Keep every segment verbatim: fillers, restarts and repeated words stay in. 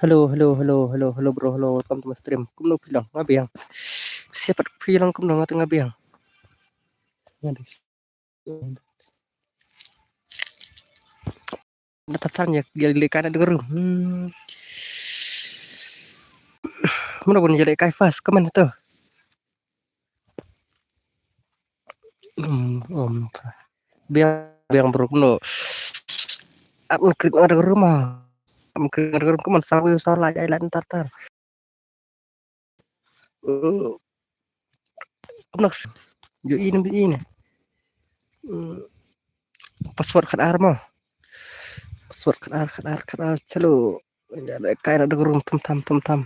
Hello, hello, hello, hello, hello, bro, hello, welcome to my stream. Kumno phi long, nga biang. Siapa phi long kumno, nga teng nga biang. Nga dei. Dah tatan ya, dia lekan ada guru. Hmm. Mana pun jadi kai fast, ke mana tu? Hmm, om. Biang, biang bro, kumno. Ap ngkrik ada guru mah. Ap ngkrik ada guru, ke mana sawi salah ya ilan tartar. Hmm. Kumno. Jo ini, ini. Hmm. Password khat ar mo. Password khat ar, khat ar, khat ar. Chalo. Ya, da kai na da room tam tam tam tam.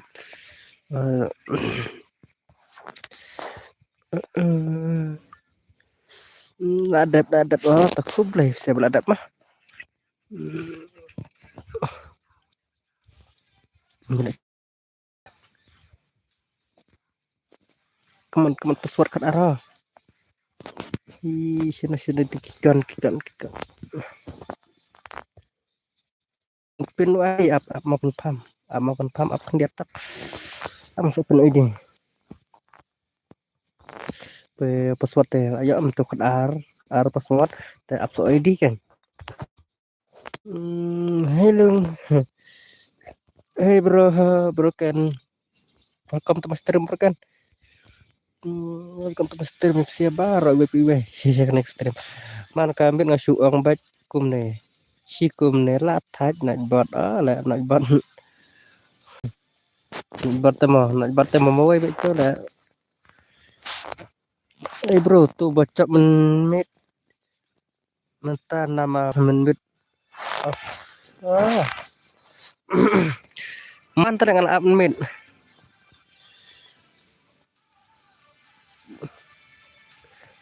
Eh, eh, eh. La dep, la dep. Oh, ta khub leh, se la dep mah. Hmm. Come on, come on, password khat ar. Hi, sino, sino, di kikon, kikon, kikon. Pin ai ap, ap ma confirm. Ap ma confirm, ap kan dia tak. Am so pin ai di. Pe password te, ayo am tu khat ar, ar password te ap so ai di kan. Hmm, hello. Hey bro, ha, bro Ken. Welcome to my stream, bro Ken. Hmm, welcome to my stream, sia baroh wei wei. Shisha next stream. Man ka mit nga shu ong bad kumne. Shi kumne la thaj night bot. Ah, la night bot. Night bot te mo, night bot te mo mo wei bad tu la. Hey bro, tu bachap men mit. Mynta nama mynmiet. Ah. Man tang nga la ap mynmiet.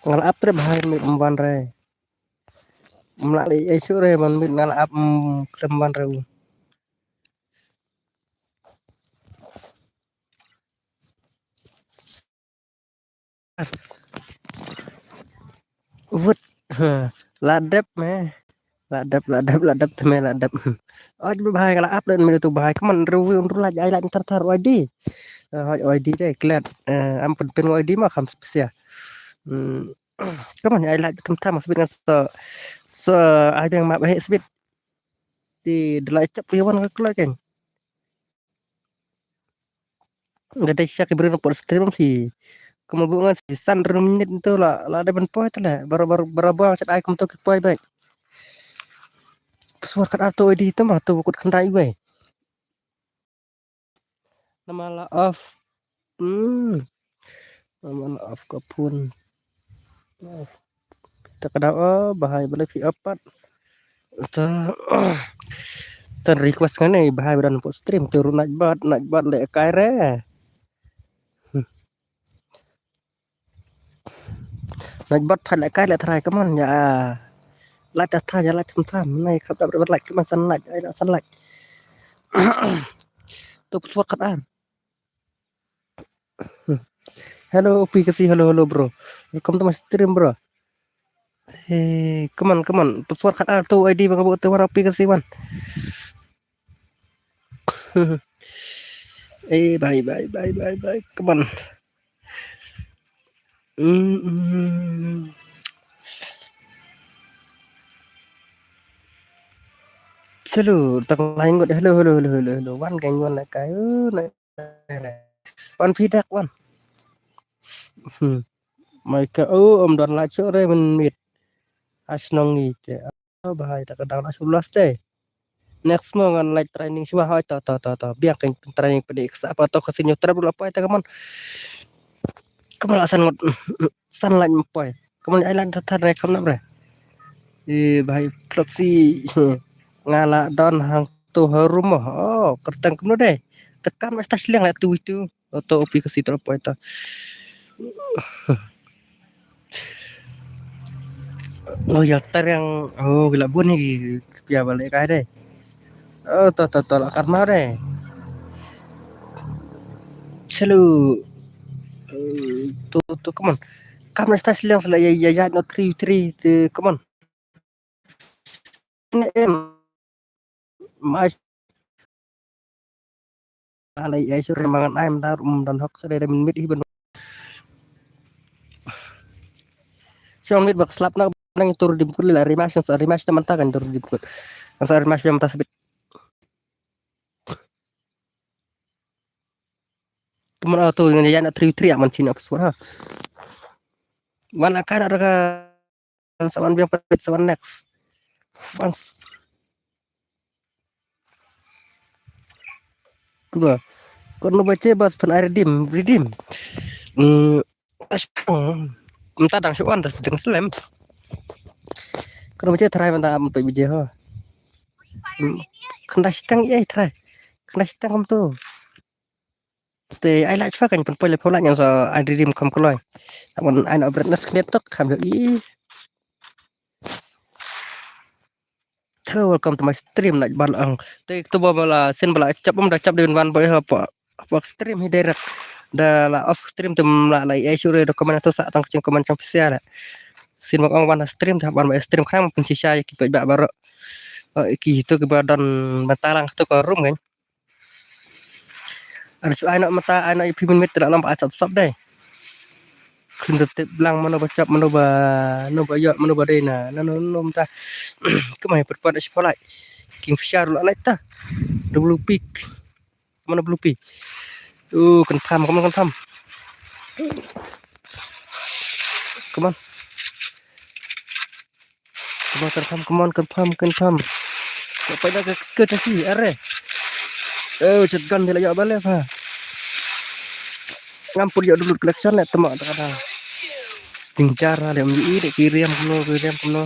Nga la ap trep hai mynmiet ym wan re. Ym lah leh ai shuh re mynmiet nga la ap, mm, trep ym wan re. Vut. Ha, la dep me. La dep, la dep, la dep te me, la dep. Oj, bhai, la ap len me tu bhai. Kaman rewi un rulaj ai la ntar tar wadi. Oj, wadi de klet. Eh, am pen pen wadi ma kham spesial. Hmm. Kaman ai la tam tam sbit ngan so, so ai beng ma bhai sbit. Ti de la chap ri wan ka kloi ken. Nga dei sha ki briew na por stream si. Kuma bu ngan si san rum nit tu la, la dei ban poi tu la. Bar, bar, bar, bar chat ai kum tu ki poi bai. Password khat ar tu ai di tu ma tu kut khandai bai. Nama la off. Hmm. Nama la off ka phone. Off. Ta ka dau, oh, bhai, balei phi off pat. Ta, ta request ngan ne, bhai, ba don po stream, tu ru night bot, night bot le kai re. Hmm. Night bot tha le kai le trai, come on, ya. Like ta tha, ya like tham tham, nai khap dap like, come on, san like, ai la san like. Tu password khat ar. Hello, P K C, hello, hello, bro. Welcome to my stream, bro. Hey, come on, come on. Password khat ar tu I D bang bu tu wan P K C wan. Eh, bye, bye, bye, bye, bye. Come on. Mm, mm. Hello, tang lai ngut. Hello, hello, hello, hello, hello. Wan kan wan la kai. Oh, na. Wan phi dak wan. Hmm. Mai ka, oh, ym don la shuh re mynmiet. As nong ngi te. Oh, bha ïa ta ka dang la shuh last day. Next mo ngan leit training shuwa hoi to, to, to, to. Biang kan training pynïaid ka sa pa to ka senior trap la poi ta ka mon. Ka mon la san ngut. San lait mo poi. Ka mon ai lait ta ta re kam nap re. Eh, bha ïa Proxy. Nga la don hangto harum mo. Oh, kyrteng kumno de. Te kam sta shiliang la tu itu. Oto opi ka sitol poi ta. Oh, ya tar yang, oh, gila bun ni, pia balik kai deh. Oh, to, to, to, la karma deh. Selalu, eh, to, to, come on. Come on, start silang selalu, ya, ya, ya, no, three, three, to, come on. Em. Mai. Alai ai sure mangan ai mdar um dan hok sure de mynmiet hi ban. Song mit bak slap na nang tur dim kul la rimas sa rimas ta manta kan tur dim kul. Sa rimas jam ta sebit. Teman auto yang yana tri tri aman sini apa suara. Wan akan ada kan sawan biang pet sawan next. Wan s- Kuma. Kon no bache bas pen ai redeem, redeem. Hmm. Mta dang shuan tas dang slem. Kon no bache try mta am tu bije ho. Hmm. Kenda sitang ai try. Kenda sitang kam tu. Te ai la chwa kan pen poi le phola nyang so ai redeem kam kloi. Aman ai no brightness knet tok kam yo i. Hello, welcome to my stream, na bal ang. Te to ba bala sin bala chap um da chap din wan boy ha pa. Pa stream hi direct. Da la off stream tum la la ai shure da comment to sa tang ching comment chang pisia la. Sin bak ong wan stream ta wan stream kham pun shisha ki pek ba baro. Eh, ki to ki ba don batalang to ko room kan. Ar su ai no mata ai no pi min mit la lam ba sap sap dai. Khlem tip lang mano ba chap mano ba no ba yot mano ba dei na na no no mata. Kemai perpot is polai. Kingfisher la lai ta. Double peak. Mano blue peak. Oh, confirm, come on, confirm. Come on. Come on, confirm, come on, confirm, confirm. Kau pai dah ke ke tadi, are. Oh, shotgun dia lah ya balik ha. Ngampun ya dulu collection nak temak tak ada. Tingjar lah dia ambil dek kiriam kuno, kiriam kuno.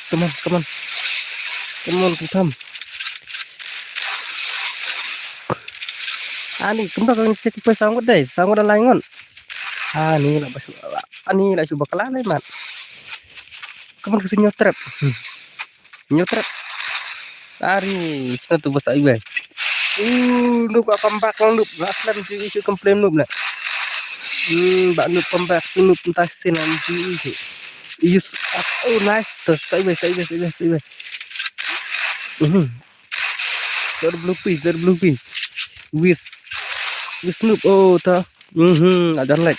Come on, come on. Come on, confirm. Ani kumta ka ngin sek poi sangut dai, sangut dai langot. Ani la bas, ani la shu bakla lai mat. Kaman ka shu nyotrep. Hmm. Nyotrep. Ari sna tu bas ai bai. Uh, nuk ba comeback lang nuk. Last time ji isu complain nuk na. Hmm, ba nuk comeback si nuk entah sin am ji isu. Is, oh, nice. Tu sai bai, sai bai, sai bai, sai bai. Mhm. Sir Blue Pea, Sir Blue Pea. Wis. Wis noob. Oh, ta. Mhm, I don't like.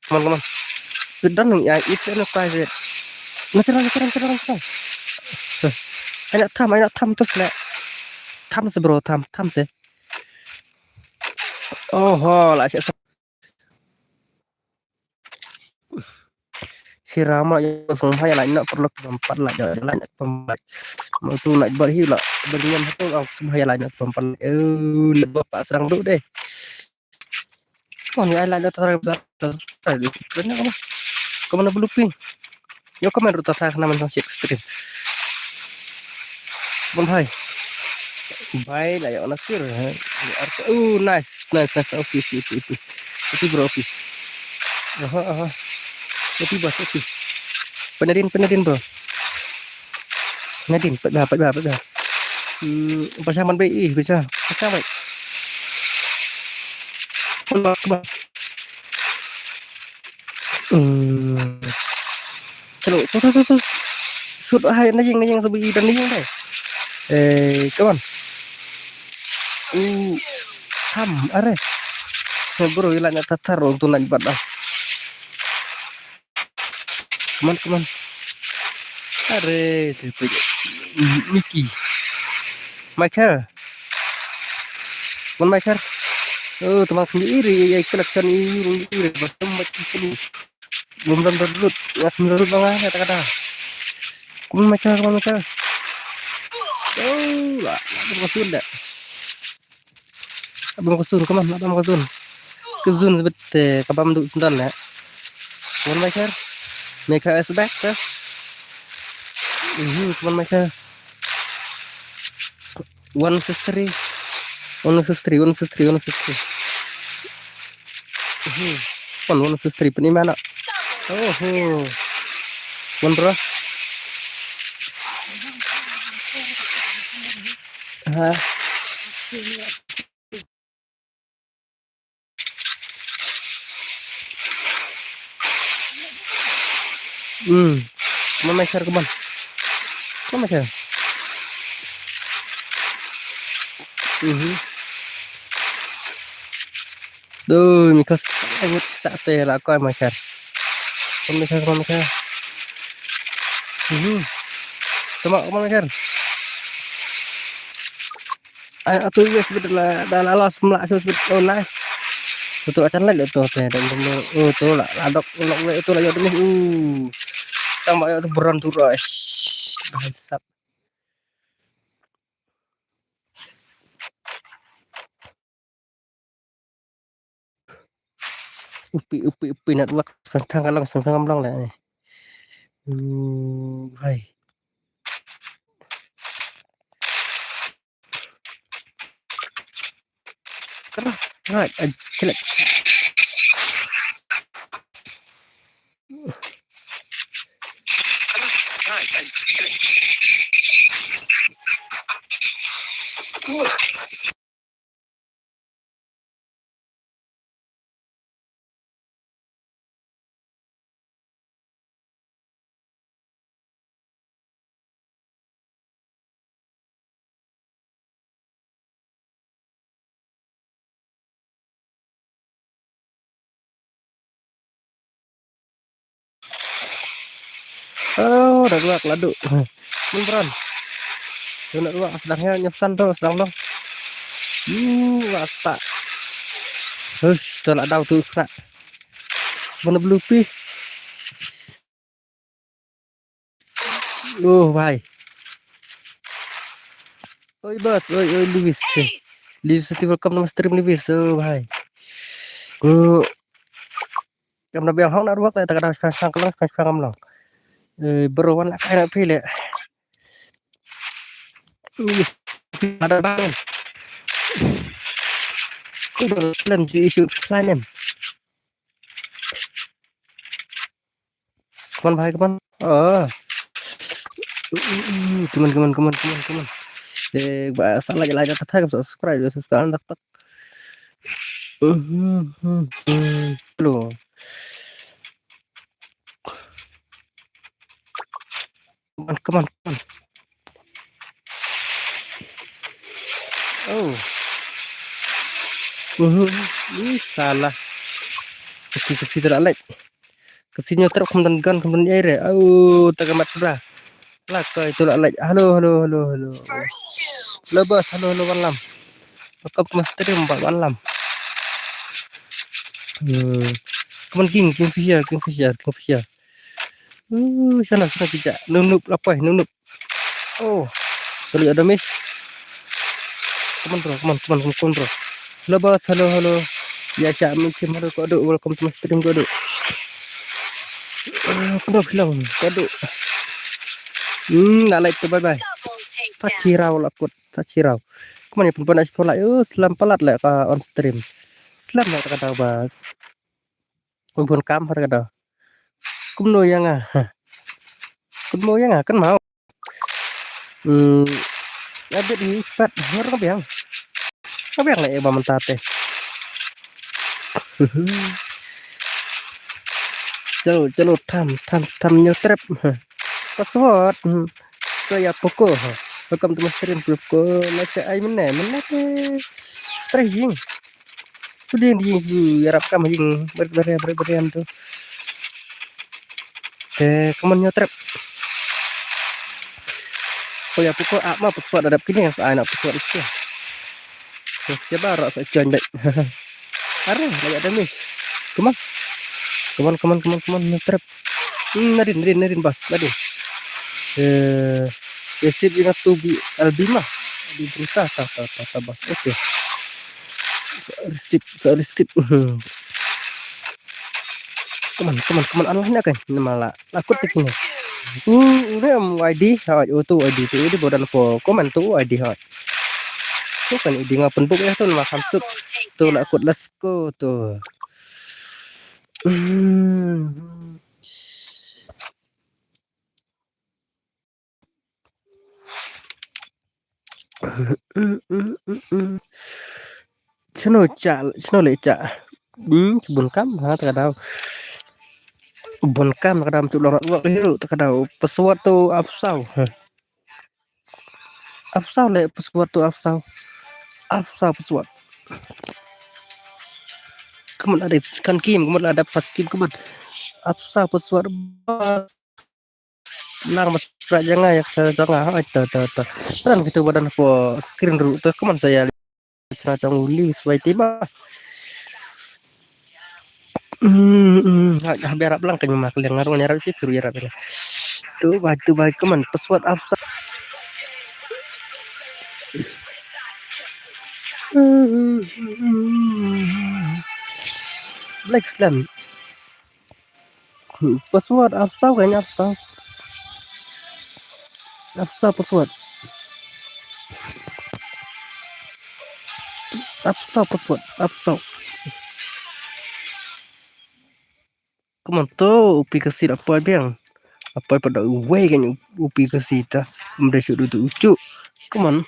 Come on, come on. Sit down, yeah, it's an prize. Natural, natural, natural, natural. Ai na tham, ai na tham tu sele. Tham se bro, tham, tham se. Oh, ho, la se. Sira ma ya sung hai la ina perlu kempat la ya la ina pempat. Mau tu nak bar hi la berniam tu ang sung hai la ina pempat. Eh, lebih pak serang duk deh. Kau ni ai la ina terang besar. Kena kamu. Kamu nak beluping. Yo, comment ruh ta thang na man shit stream. Bon hai. Bai la yo na kir. Oh, nice, nice, nice. Okay, okay, okay, okay. Okay, bro, okay. Aha, aha. Okay, bos, okay. Penadin, penadin, bro. Nadin, pet dah, pet dah, pet dah. Hmm, pasang man bai, eh, pasang. Pasang bai. Keluar, keluar. Hmm. Chalo, tu, tu, tu, tu. Shoot hai na jing, na jing sabi dan na jing dai. Eh, come on. U, tham, are. Bro, ila na tatar untuk na bat ah. Come on, come on. Are, triple. Mickey. Michael. Come on, Michael. Oh, teman sendiri ya, collection ini, ini, basem macam ini. Bum dam dam lut, ngat dam lut bang ah, kata kata. Come on, Michael, come on, Michael. Oh, lah, lah, masuk dah. Abang Kuzun, come on, Abang Kuzun. Kuzun sebet, eh, kabam duk sendan, ya. Come on, Michael. Michael is back, eh. Mhm, come on, Michael. One versus three. One versus three, one versus three, one versus three. Mhm. One, one versus three, pun mana? Oh, oh. One, bro. Ha. Hmm. Come on, Michael, come on. Come on, Michael. Mhm. Duh, Michael, sangat sakte la koi, Michael. Come on, Michael, come on, Michael. Mhm. Come on, come on, Michael. Ai, atu U S bit la, da la los mla so bit. Oh, nice. Betul acan la tu te, dan betul. Oh, tu la, la dok, lok we tu la yo demi. Uh. Tambah yo tu beron tu, guys. Bangsat. Upi, upi, upi network. Sang, sang ka long, sang, sang ka long la. Hmm, hai. Right, I select. Oh, da ruak ladu. Mun bron. Tu nak ruak sedang ya, nyepsan tu sedang tu. Hmm, ruak setak. Hus, tu lah dau tu kena. Mana belupi? Oh, bhai. Oi, bos, oi, oi, Lewis. Lewis, welcome to my stream, Lewis. Oh, bhai. Ku kam da biang hong na ruak le, ta ka dang shang shang ka long, shang shang kam long. Eh, bro, wan la kai na phi le. Lewis, ada bang. Ku dang slem ju isu planem. Come on, bhai, come on. Oh. Come on, come on, come on, come on, come on. Eh, ba, sa like, like, ta, ta, subscribe, subscribe, tak, tak. Mhm, mhm, mhm. Hello. Come on, come on, come on. Oh. Mhm. Ih, salah. Kasi, kasi tu la like. Kasi nyo truk kemudian gan kemudian air. Oh, tagamat sebelah. La koi tu la like. Halo, halo, halo, halo. Halo, bos. Halo, halo, malam. Welcome to my stream, Pak Malam. Hmm. Come on, King, Kingfisher, Kingfisher, Kingfisher. Uh, sana, sana kita. Nunup, lapoi, nunup. Oh. Tuli ada miss. Come on, bro, come on, come on, come on, come on, bro. Halo, bos, halo, halo. Ya, Syak, mi kim, halo, kau duk, welcome to my stream, kau duk. Ah, kau duk, kau duk. Hmm, nak like tu, bye bye. Sachirau lah kot, sachirau. Come on, ya, pun pun nak sekolah. Yo, slam palat lah ka on stream. Slam lah kata ba. Bun kam har ka da. Kumno ïa nga? Kumno ïa nga? Kan mau. Hmm. Nga bit hi pat ngar ka biang. Ka biang la ïa ba mynta te. Chalo, chalo, tham, tham, tham, ñiew trep. Password. Hmm. Ka ïa poko. Welcome to my stream, bro. Ko na sa ai mynne, mynne te stress jing. Tu ding ding su yarap kam jing ber ber ber ber tu. Te kaman nyo trap. Ko ya puko ap ma password adap kini sa ai na password itu. Ko siapa rak sa join back. Are, lagi ada miss. Come on. Come on, come on, come on, come on, nyo trap. Hmm, nadin, nadin, nadin, bas, nadin. Eh, ya sip ina tu bi albima. Di bruta, ta, ta, ta, ta, bas. Okay. So, receipt, so, receipt. Hmm. Come on, come on, come on, Allah nak kan? Nama lah. Lakut tik ni. Hmm, ini am I D, ha, oh, tu I D, tu I D bodan po. Come on, tu I D, ha. Tu kan I D nga pun buk ya tu nama samsuk. Tu lakut, let's go tu. Hmm. Shano cha, shano le cha. Hmm, bun kam ha ta ka daw. Bun kam ta ka daw, tu long rat wak hiru ta ka daw. Password tu ap saw. Ha. Ap saw le password tu ap saw. Ap saw password. Kaman ada second game, kaman ada first game, kaman. Ap saw password. Nang mas pra janga yak cha janga ha to to to. Tran kitu badan po screen ru to kaman saya chana chang uli swai tiba. Hmm, hmm, ha, ha, biar ap lang kan ma kaliang ngarung nyarap si kuru yarap ni. Tu bai tu bai kaman password ap saw. Black Slam. Password ap saw kan ap saw. Ap saw password. Ap saw password. Ap saw. Kaman tu upi kasi apa biang. Apa pada uwei kan upi kasi ta. Mda shu du tu ucu. Kaman.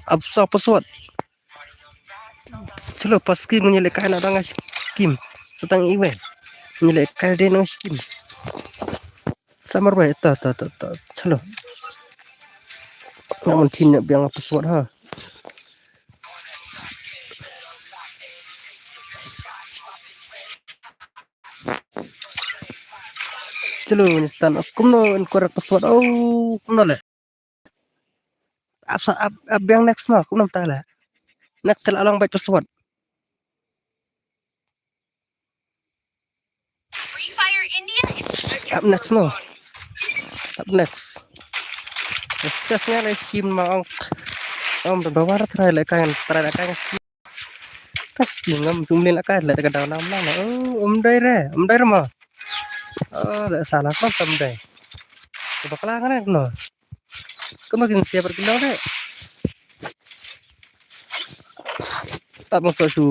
Ap saw password. Chalo pas skim ngi leh kai na dang skim. Satang iwe. Ngi leh kai de nang skim. Samar bai ta ta ta ta. Chalo. Namun chin biang password ha. Chalo ni stan kumno en korek password. Oh, kumno le. Ap sa ap ap biang next ma kumno ta le. Next la long bai password. Free Fire India is Up next mo. Up next. Just nga le skim ma ong. Om da bawar try le kan try le kan skim. Ka skim ngam jumlin akai le ka daw nam lang. Oh, um dai re, um dai re ma. Oh, da salah kan sam dai. Bakla kan no. Kama kin siap berkendang dai. Ap man sa shu.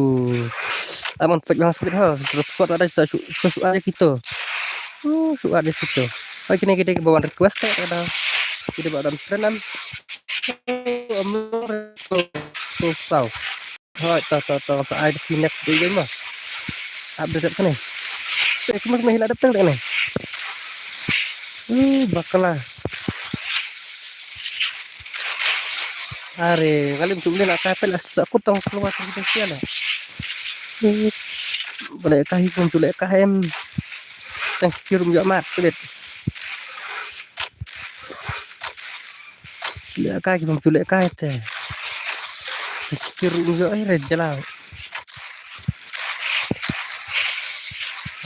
Ap man pek bang sbit ha. Sbit suat ada sa shu shu ada kita. Shu ada kita. Hai kini kita ke bawang request tak ada. Kita bawa dalam trend am. Amlor. Susah. Hai ta ta ta ta ai di next di game mah. Update apa ni? Eh, kemana kemana hilang datang tak ni? Uh, bakla. Are, ngalim tu ulin akai pel as aku tong keluar tu kita sia lah. Boleh kai pun tu leh kai em. Tang sekirum juga mat sebet. Leh kai pun tu leh kai te. Tang sekirum juga ai re jalau.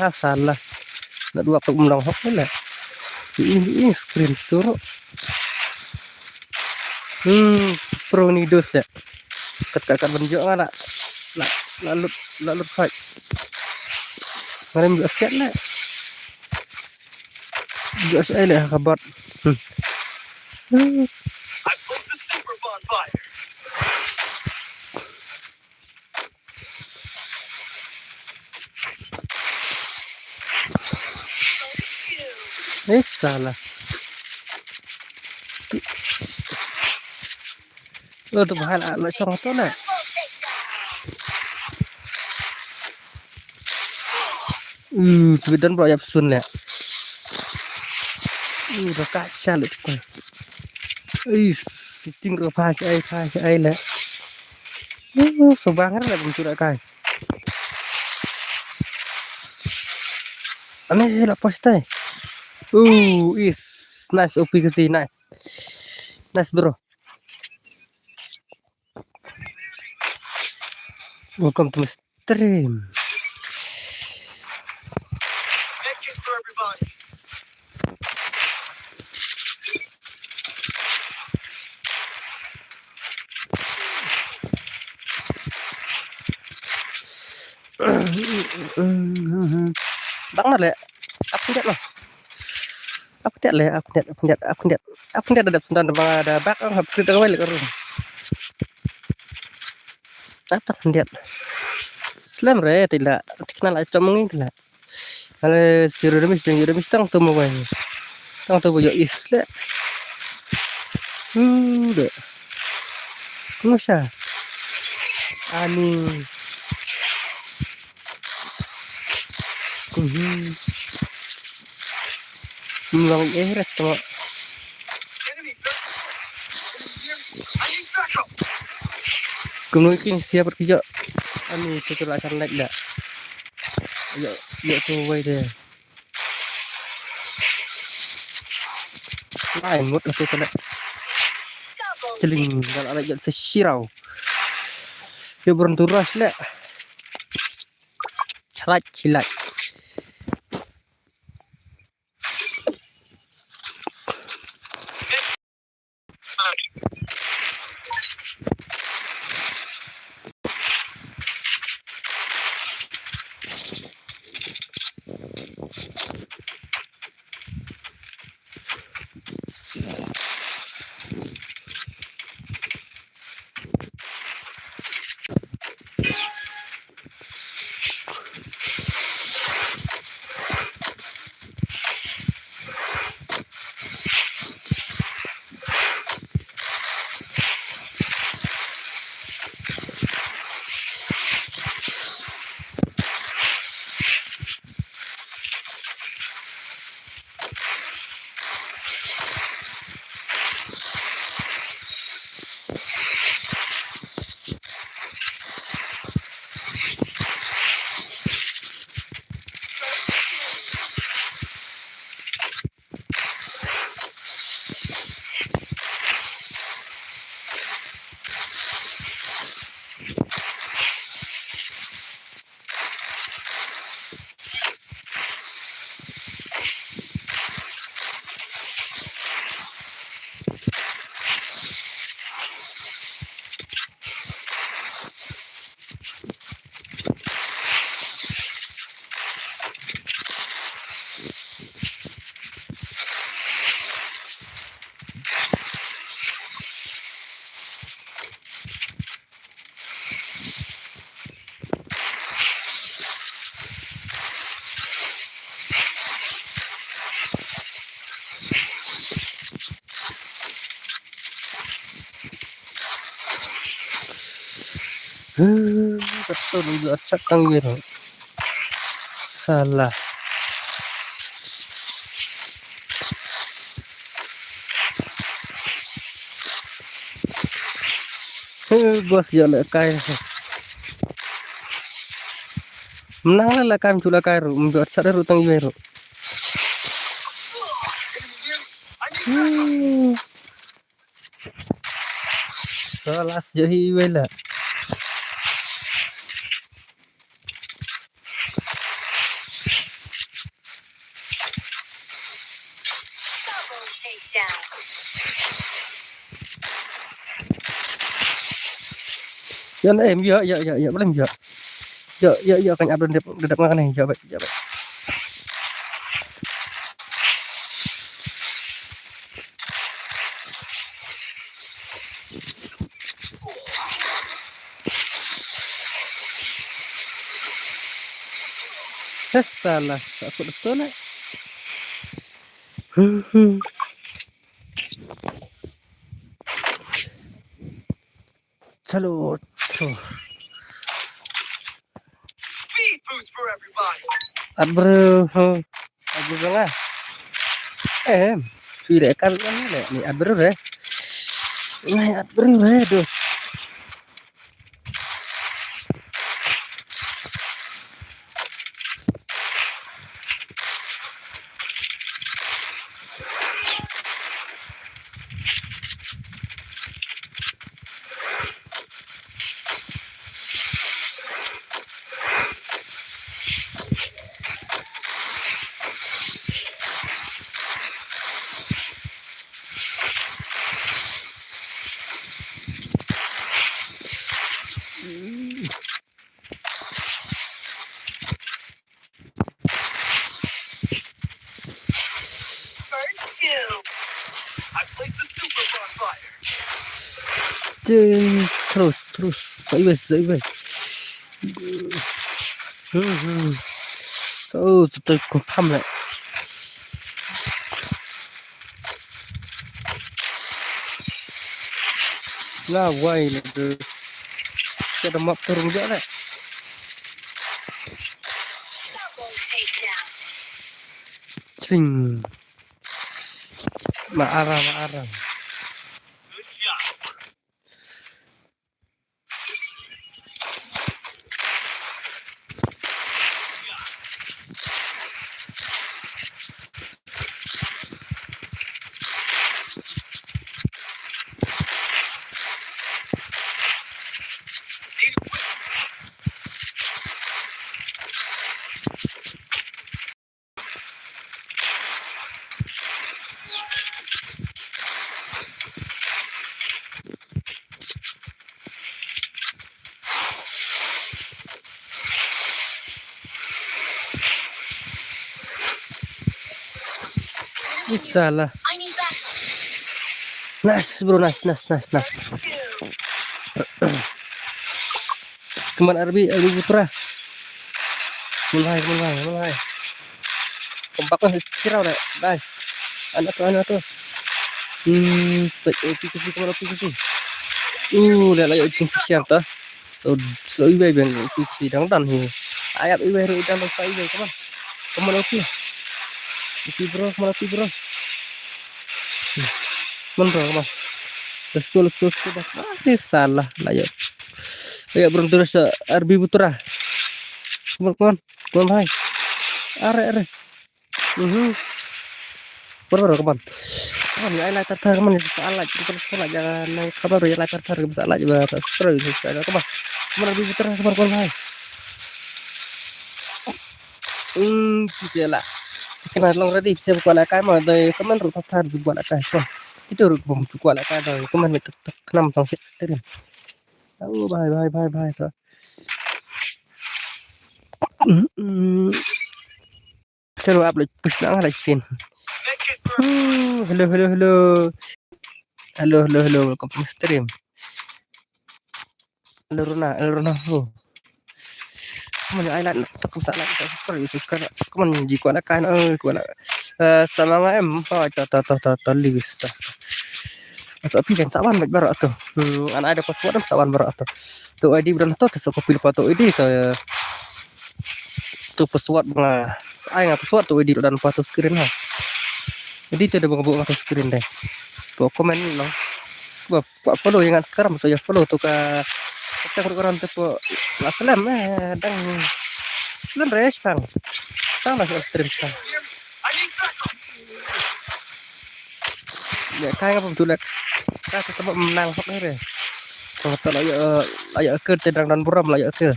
Ha salah. Na dua ka um long hok le. Ini ini screen tu. Hmm, pro ni dos le. Kat kat kat ban jok nga la. La la lut la lut khai. Ngarim jok siat le. Jok siat le ha ka bot. Hmm. Hmm. Eh, salah. Lo tu bahal ah, lo song tu na. Uh, sebedan bro yap sun le. Uh, dah kacau le tu. Is. Sting ro pa shai pa shai le. Uh, so bang le bang tu la kai. Ane la poste. Uh, is nice O P kasi, nice. Nice, bro. Welcome to my stream. Bang na le. Aku lihat lah. Aku lihat le, aku lihat, aku lihat, aku lihat. Aku lihat ada sendan bang ada bak, aku lihat ada wali kerun. Aku lihat. Slam re, tidak. Tikna la cuma ngi tidak. Ale zero damage, zero damage tang tu mobile. Tang tu boyo is le. Udah. Ngusha. Ani. Mhm. Mlong eh res to. Kumno kin siap kerja. Ani tu tu lah kan naik dah. Yo, yo tu wai deh. Lai mut aku kena. Celing, kalau ada jat sesirau. Yo, buron turas le. Chalat, chilat. Betul juga sak kang gitu. Salah. He, bos, ïa leh kai. Menang lah, lah kai, mencu lah kai ruh, mencu sat ruh tang iwei ruh. Hmm. So, last jooh hi iwei lah. Double takedown. Ïa, em, ïa, ïa, ïa, ïa, boleh ïa. Ïa, ïa, ïa, kan abang dep, dep ngan ni, ïa, ïa. Eh, salah. Aku betul lah. Hmm, hmm. Chalo, chalo. Speed boost for everybody. Abru, hmm. Abru nga. Eh, sudah kan kan ni, ni abru eh. Nai at briew re dos. First two. I place the super bonfire. Terus, terus, terus. Sideways, sideways. Hmm, hmm. Oh, tu, tu, confirm lah. La wai la de. Ka da map turun je lah. Chring. Ma ara, ma ara. Salah. Nice, bro, nice, nice, nice, nice. Kemban Arbi, Arbi Putra. Mulai, mulai, mulai. Kompak lah, sirau dah. Nice. Anak tu, anak tu. Hmm, baik, O P K C, kemban O P K C. Uh, dah layak O P K C tu. So, so ibai ben O P K C dang dan hi. Ayap ibai ru dan sa ibai, come on. Kemban O P. O P bro, kemban O P bro. Kemban bro, kemban. Let's go, let's go, let's go. Ah, ni salah, layak. Layak bro, terus, uh, Arbi Putra. Kemban, kemban. Kemban, bhai. Are, are. Mhm. Bro, bro, kemban. Kemban, ya, lai tar tar, kemban, ya, sa lai, kemban, sa lai, jangan, kemban, ya, lai tar tar, kemban, sa lai, kemban, sa lai, kemban. Kemban, Arbi Putra, kemban, kemban, bhai. Hmm, kita lah. Kena long ready, bisa buka lah kai, mah, doi, kemban, ru tar tar, buka lah kai, kemban. Itu ru, buka lah kai, doi, kemban, betul, kenam, sang, sit, sit. Oh, bhai, bhai, bhai, bhai, tu. Hmm, hmm. Sero ap leh push na nga leh sin. Hmm, hello, hello, hello. Hello, hello, hello. Welcome to stream. Hello, Rona, hello, Rona. Oh. Kemban ai lah, tak masalah, tak subscribe, subscribe. Kemban ji kwah lah kan, eh, kwah lah. Eh, sama nga em, oh, ta, ta, ta, ta, ta, liwis, ta. Masa pi kan sawan baik barak tu. Hmm, anak ada password kan sawan barak tu. Tu I D berapa tu, tu sok copy lepas tu I D, so, tu password nga. Ai nga password tu I D dan lepas tu screen ha. Jadi tu dah buka buka tu screen deh. Tu komen no. Ba, ba follow yang sekarang tu ya follow tu ka. Kita kurang tu pu la slem eh dang. Slem res tang. Tang dah stream tang. Ya kai ngapa tu lek. Ka tu menang hok ni re. Kalau tak layak, layak ke tendang dan buram layak ke.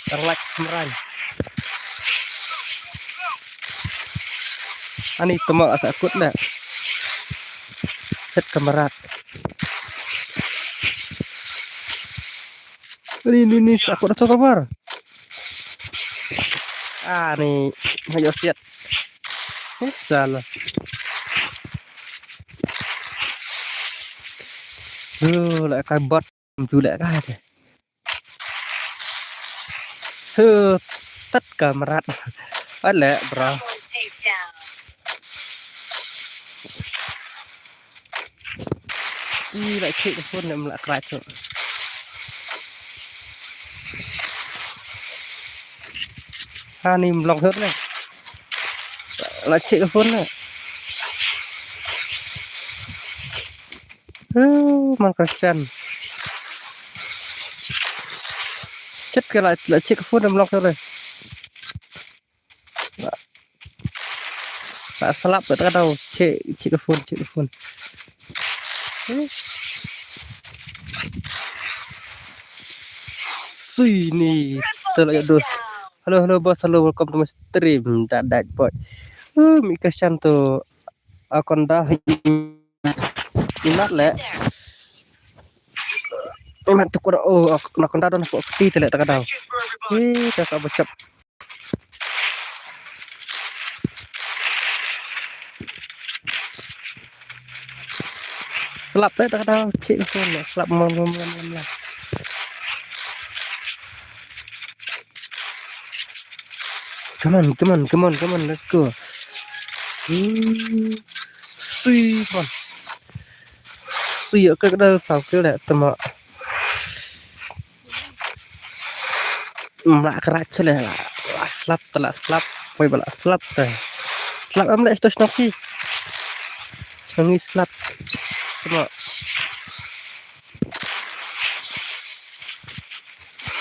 Terlak meran. Ani temo asa akut na. Set kamerat. Ni, ni, ni, sa akut atau kabar? Ah, ni, ayo siat. Ni salah. Duh, lah kai bot. Ju leh kai te. Huh, tat ka merat. Ai leh, bro. Ih, lah check ka phone leh mlah crack tu. Ha ni mlong hot leh. Lah check ka phone leh. Uh, man Christian. Chet ka la, la check phone em lok re. La slap ka ta ka dau. Check, check ka phone, check ka phone. Sui ni. Telah ya dos. Hello, hello boss, hello, welcome to my stream. Dat dat boy. Uh, mi Christian tu. Akonda. Imat le. Imat tu kura, oh, akonda don ko kti tele ta ka dau. Ih, ka ka bacap. Slap te ta ka dau, cik tu, slap mlam mlam mlam mlam. Come on, come on, come on, come on, let's go. Hmm. Sui, come on. Sui, okay, ka dau saw kill dah, tama. Mla kra chale, la slap, la slap, poi ba la slap te. Slap am le sto snoki. Sngi slap. Tama.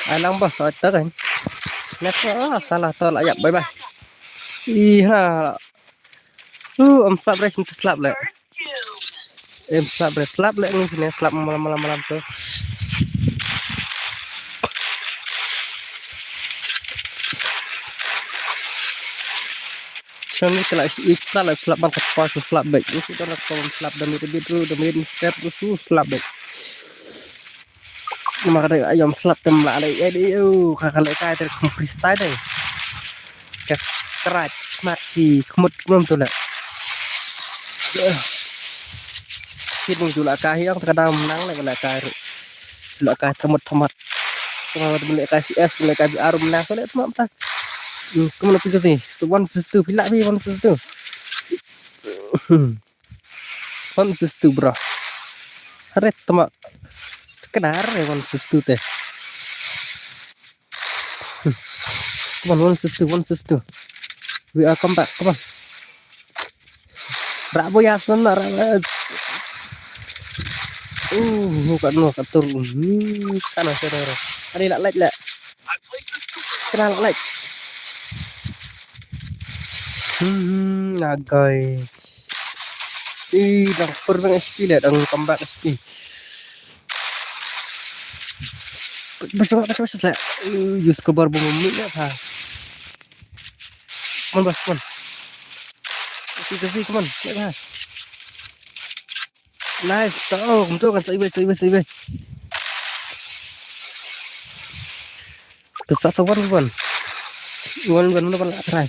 Ai lang bos, ai ta kan. Next, ah, salah to la yap, bye bye. Ih, ha. Uh, em slap re, em slap le. Em slap re, slap le ni sini, slap malam malam malam tu. Sini kala ikla le slap ban ka pas slap back. Ni kita nak kau slap demi demi tu, demi step tu slap back. Namar ka dei aïom slap te mla leh, eh, dei, oh, ka, ka lehkai te kum freestyle dei. Ka krat, smat ki, kmut, kmut tu leh. Eh. Sien mong ju lehkai hi ong, te ka dau mynang leh ka lehkai ruh. Ju lehkai thamut thamat. Thamut lehkai C S, lehkai V R mynang, te leh thamut ta. Hmm, kmut tu ka si. One versus two, phi lah phi one versus two. Hmm. One versus two, bro. Hare tama. Kena hare one versus two te. Hmm. Come on, one versus two, one versus two. We are come back, come on. Rabo ya sana, rabo. Uh, no kat no kat tur. Hmm, kana sera. Ada lah, like lah. Kena lah, like. Hmm, agai. Ih, dang fur dang H P le, dang comeback H P. Bas, bas, bas, bas, le. Ih, use cover bom bom le, ha. Come on, bas, come on. Kasi, kasi, come on, le, ha. Nice, to, oh, kumtu kan, sa iwei, sa iwei, sa iwei. Sa sa one one. One one, one one, try.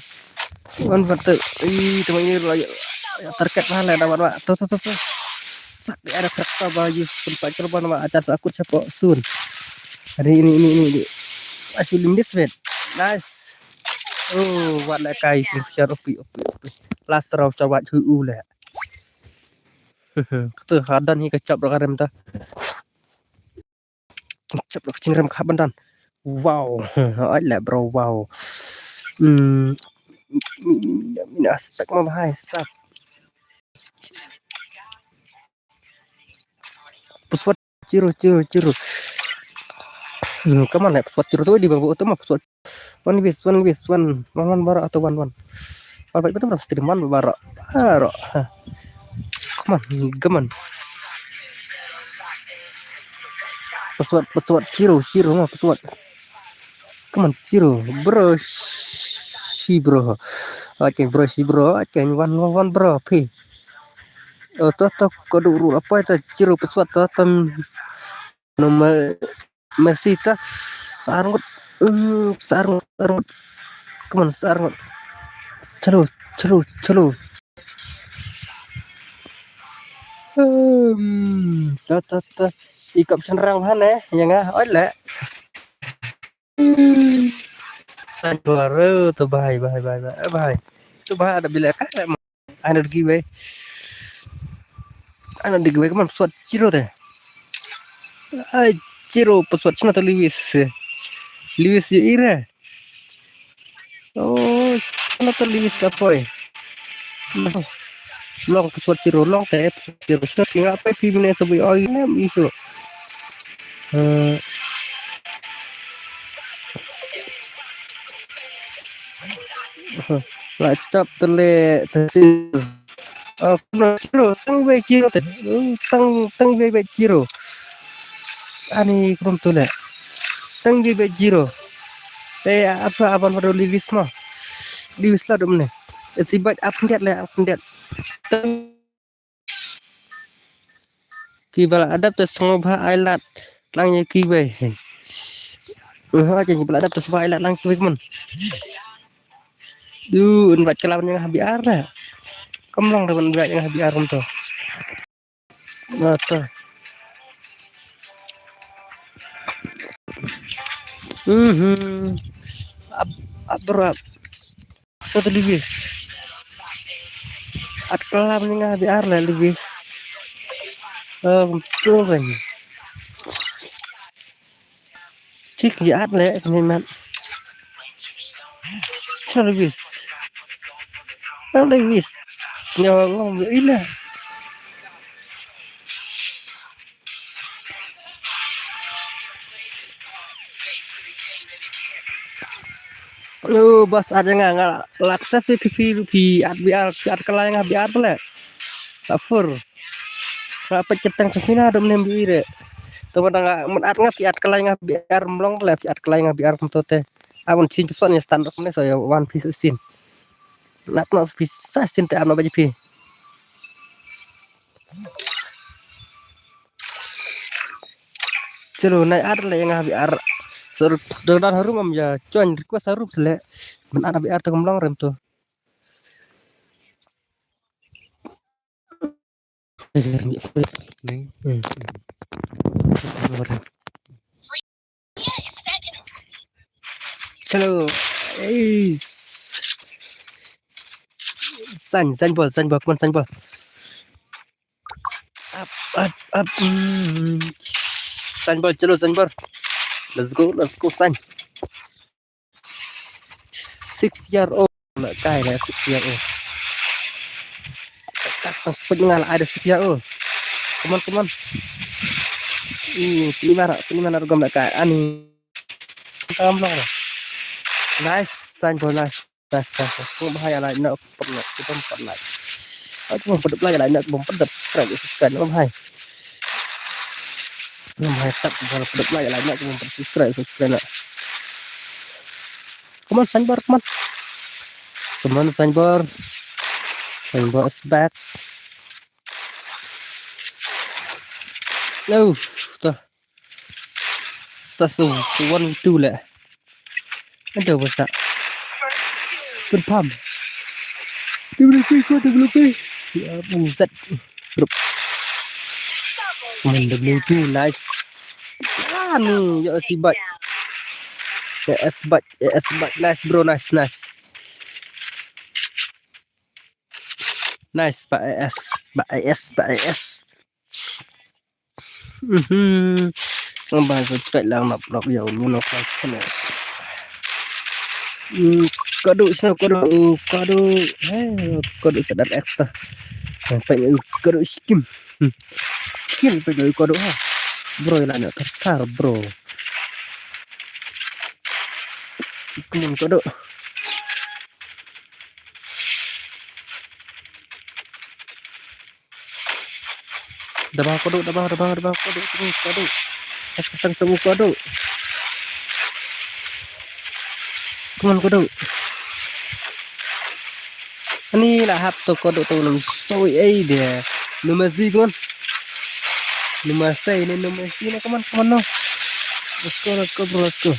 One one tu. Ih, teman ini lah, ya, ya, target mana dah, wan, wan. Tu, tu, tu, tu. Sat, dia ada target apa, use tempat korban, wan, acar sa akut siapa, sun. Hari ini, ini, ini, ini. Masih limit, man. Nice. Oh, wat le kai, tu siar, opi, opi, opi. Last round, cawat, hu, u, le. Kata hadan ni kecap rak rem ta. Kecap rak chingrem kha bandan. Wow. Ai le bro, wow. Hmm. Mina stak ma bahai stak. Puswat chiru chiru chiru. Hmm, come on le puswat chiru tu di bang tu ma puswat. One vs one vs one. One one barak atau one one. Barak itu berapa stream one barak. Barak. Ha. Come on, come on. Pesawat, pesawat, chiru, chiru, ma, pesawat. Come on, chiru, bro, shi, bro. Okay, bro, shi, bro. Okay, one, one, one, bro, phi. Oh, to, to, kadu ru, apa itu, chiru, pesawat, to, to, nomor, Messi ta. Sa arngut. Hmm, sa arngut, sa arngut. Come on, sa arngut. Chalo, chalo, chalo. Hmm, ta, ta, ta. Ikap senrang han eh, yang ah, oi le. Hmm. Sa juara tu bahai, bahai, bahai, bahai, bahai. Tu bahai ada bila kan. Ana digi wei. Ana digi wei, come on, pesawat chiru te. Ai, chiru, pesawat sina to Lewis. Lewis yu ira. Oh, sina to Lewis ka poi. Long ka suat zero, long te suat zero. Suat nga pe pi mene sa bui oi nem isu. Eh. La chap tele tesi. Oh, no, zero, tang be zero te. Hmm, tang, tang be be zero. Ani krum tu le. Tang be be zero. Eh, apa aban pada Lewis ma. Lewis la dum ne. Si bat up and down le, up and down. Ki ba la adapt te sngewbha ai lad lang ïa kiwei. Nga ha ki ba la adapt te sngewbha ai lad lang kiwei kumne. Du, un bat kala ban ïa nga ha B R la. Kam long te ban bat ïa nga ha B R kumto. Mata. Mhm. Ab, abrap. So te Lewis. At kala ban ïa nga ha B R la Lewis. Um, tu kan. Chik ya at le ni man. Chal Lewis. Chal Lewis. Nyawa ngom ila. Lu bas at nga nga laksa fi fi fi fi at B R at kala nga B R pele. Afur. Nga pet ketang sahina dum nem bi re. Tuma dang nga men at nga fi at kala nga B R mlong pele fi at kala nga B R kumto te. Abon chin tu swan ya stand up ne so ya one piece scene. Nap no piece scene te am no baji pi. Chalo nai ar le nga bi ar. Sir, dan harum am ya join request harum sele. Men ar bi ar tang mlong rem tu. Hello. Hey. Sign, sign ball, sign ball, come on, sign ball. Up, up, up. Mm. Sign ball, chalo, sign ball. Let's go, let's go, sign. Six year old. Na kai na six year old. Tak tak speed ngal ada six year old. Come on, come on. Ih, pini mara, pini mara gom na kai. Ani. Kam long. Nice, sign ball, nice. Nice, nice, nice. Ngam hai alai na pernah, kita pernah. Aku mau pedep lagi alai na, mau pedep subscribe, subscribe ngam hai. Ngam hai tak, mau pedep lagi alai na, mau pedep subscribe, subscribe na. Come on, Sanbor, come on. Come on, Sanbor. Sanbor is back. No, tuh. Sa su, su one two le. Ada basa. Confirm. W P ko W P. Ya, buset. Grup. Main W two, nice. Ah, ni, ya, si bat. Ya, S bat, ya, S bat. Nice, bro, nice, nice. Nice, ba S, ba S, ba S. Mhm. Sngewbha subscribe lang nap nap ya ulu no channel. Hmm, kado sna kado kado. Hey, kado sadar extra. Sampai kado skim. Hmm. Skim pe kado ha. Bro ila na terkar bro. Kumun kado. Dabah kodo, dabah, dabah, dabah kodo, kodo, kodo. Tang tang tang kodo. Come on kodo. Ani la hap to kodo to nang soi ai dia. Numasi come on. Numasi ni numasi ni come on come on no. Let's go, let's go bro, let's go.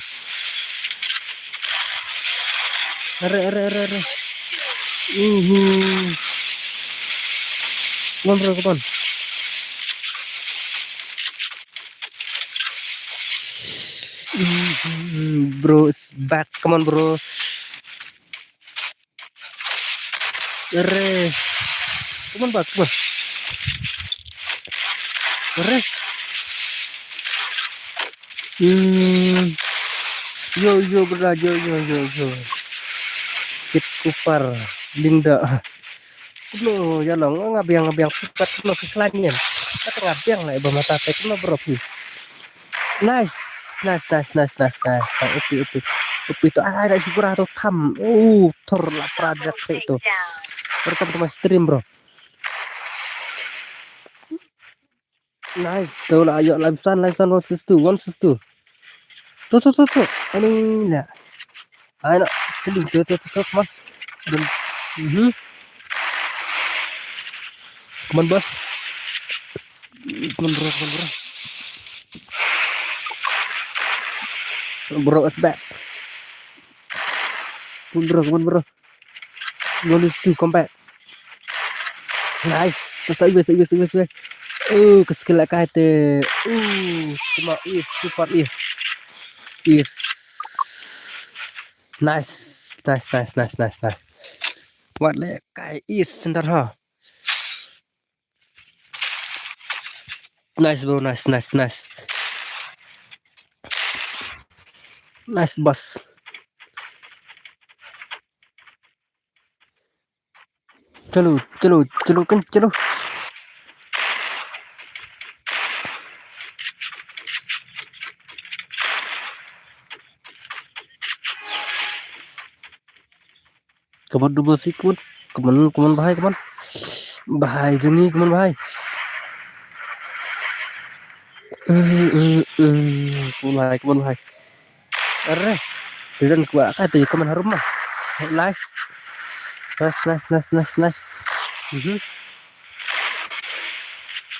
Are, are, are, are. Uhu. Come on, bro, come on. Uhu, bro, it's back. Come on, bro. Are. Come on, bro, come on. Are. Hmm. Yo, yo, brother, yo, yo, yo, yo. Kit Kupar, Linda. kumno, ïa long, nga biang, nga biang, phi pat kumno, phi khlaiñ ïa. Kata nga biang lah, ba mata te kumno bro phi. Nice, nice, nice, nice, nice, nice. Tang upi, upi, upi to, ai, ai, ai, sigura to tham. Uh, thor la pra jak te to. Welcome to my stream, bro. Nice, to la, ayo, live san, live san, one six two, one six two. To, to, to, to. Ani la. Ai, no. Sini, to, to, to, to, come on. Dun. Mhm. Come on, boss. Come on, bro, come on, bro. Bro is back. Come on, bro, come on, bro. One six two, come back. Nice. Sa, sa, iwei, sa, iwei, sa, iwei, sa, iwei. Oh, ka skill la kai te. Oh, cuma is, super is. Is. Nice. Nice, nice, nice, nice, nice. Wat le kai is center ha. Nice, bro, nice, nice, nice. Nice, boss. Chalo, chalo, chalo, kan, chalo. Come on, number six, come on. Come on, come on, bhai, come on. Bhai, jani, come on, bhai. Mm, mm, mm. Come on, bhai, come on, bhai. Arre. Didan kuat kat tu, come on, harum mah. Nice. Nice, nice, nice, nice, nice. Mhm.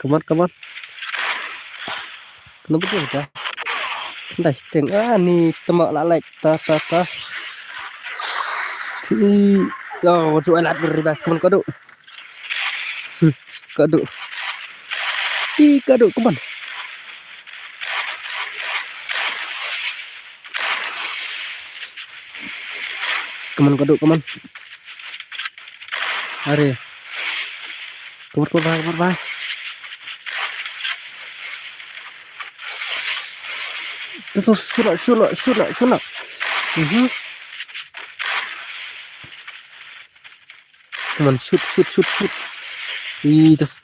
Come on, come on. Kenapa dia dah? Dah sting. Ah, ni temak lalai. Ta, ta, ta. Ih, oh, wajib alat beri bas. Come on, kadu. Hmm, kadu. Ih, kadu, come on. Come on, kadu, come on. Are. Come on, come on, bhai, come on, bhai. Terus, shoot lah, shoot lah, shoot lah, shoot lah. Mhm. Come on, shoot, shoot, shoot, shoot. Ih, terus.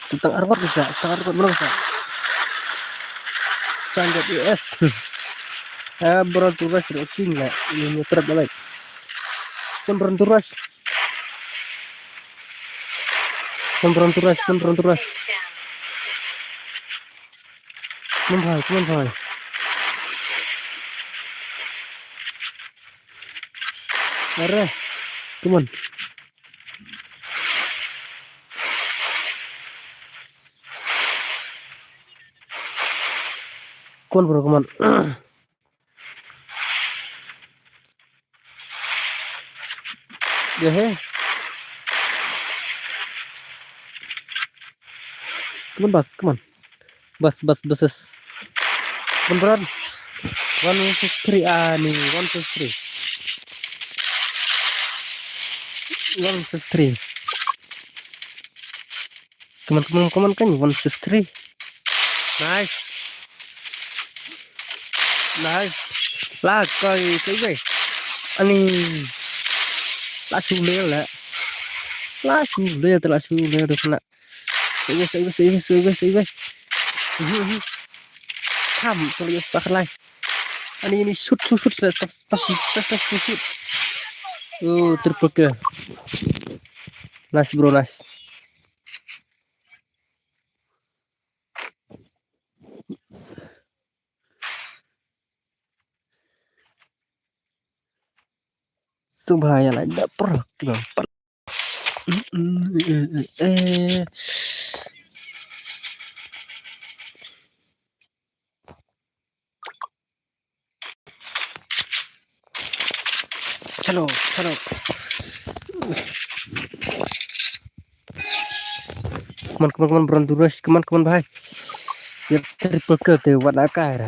Setengah arwat bisa, setengah arwat mana bisa. Sangat U S. Ah, bro, terus, terus, sini lah. Ini muter balik. Kan bro, terus. Kan bro, terus, kan bro, terus. Come on, bhai, come on, bhai. Arre. Come on. Come on, bro, come on. Yeah, hey. Come on, boss, come on. Boss, boss, boss. Come on, bro. One versus three, ah, ni, one versus three. One versus three. Come on, come on, come on, kan. One versus three. Nice. Nice. La kai, kai, kai. Ani. La shu le la. La shu le, la shu le, la shu le. Save, save, save, save, save. Mhm, mhm. Kam, kalau ya sepakat lai. Ani, ini shoot, shoot, shoot, shoot, shoot, shoot, shoot, shoot. Oh, triple kill. Nice, bro, nice. Tung bahaya lah, dak pernah. Chalo, chalo. Come on, come on, come on, bro, do rush. Come on, come on, bhai. Ya, triple kill te, wat la kai ra.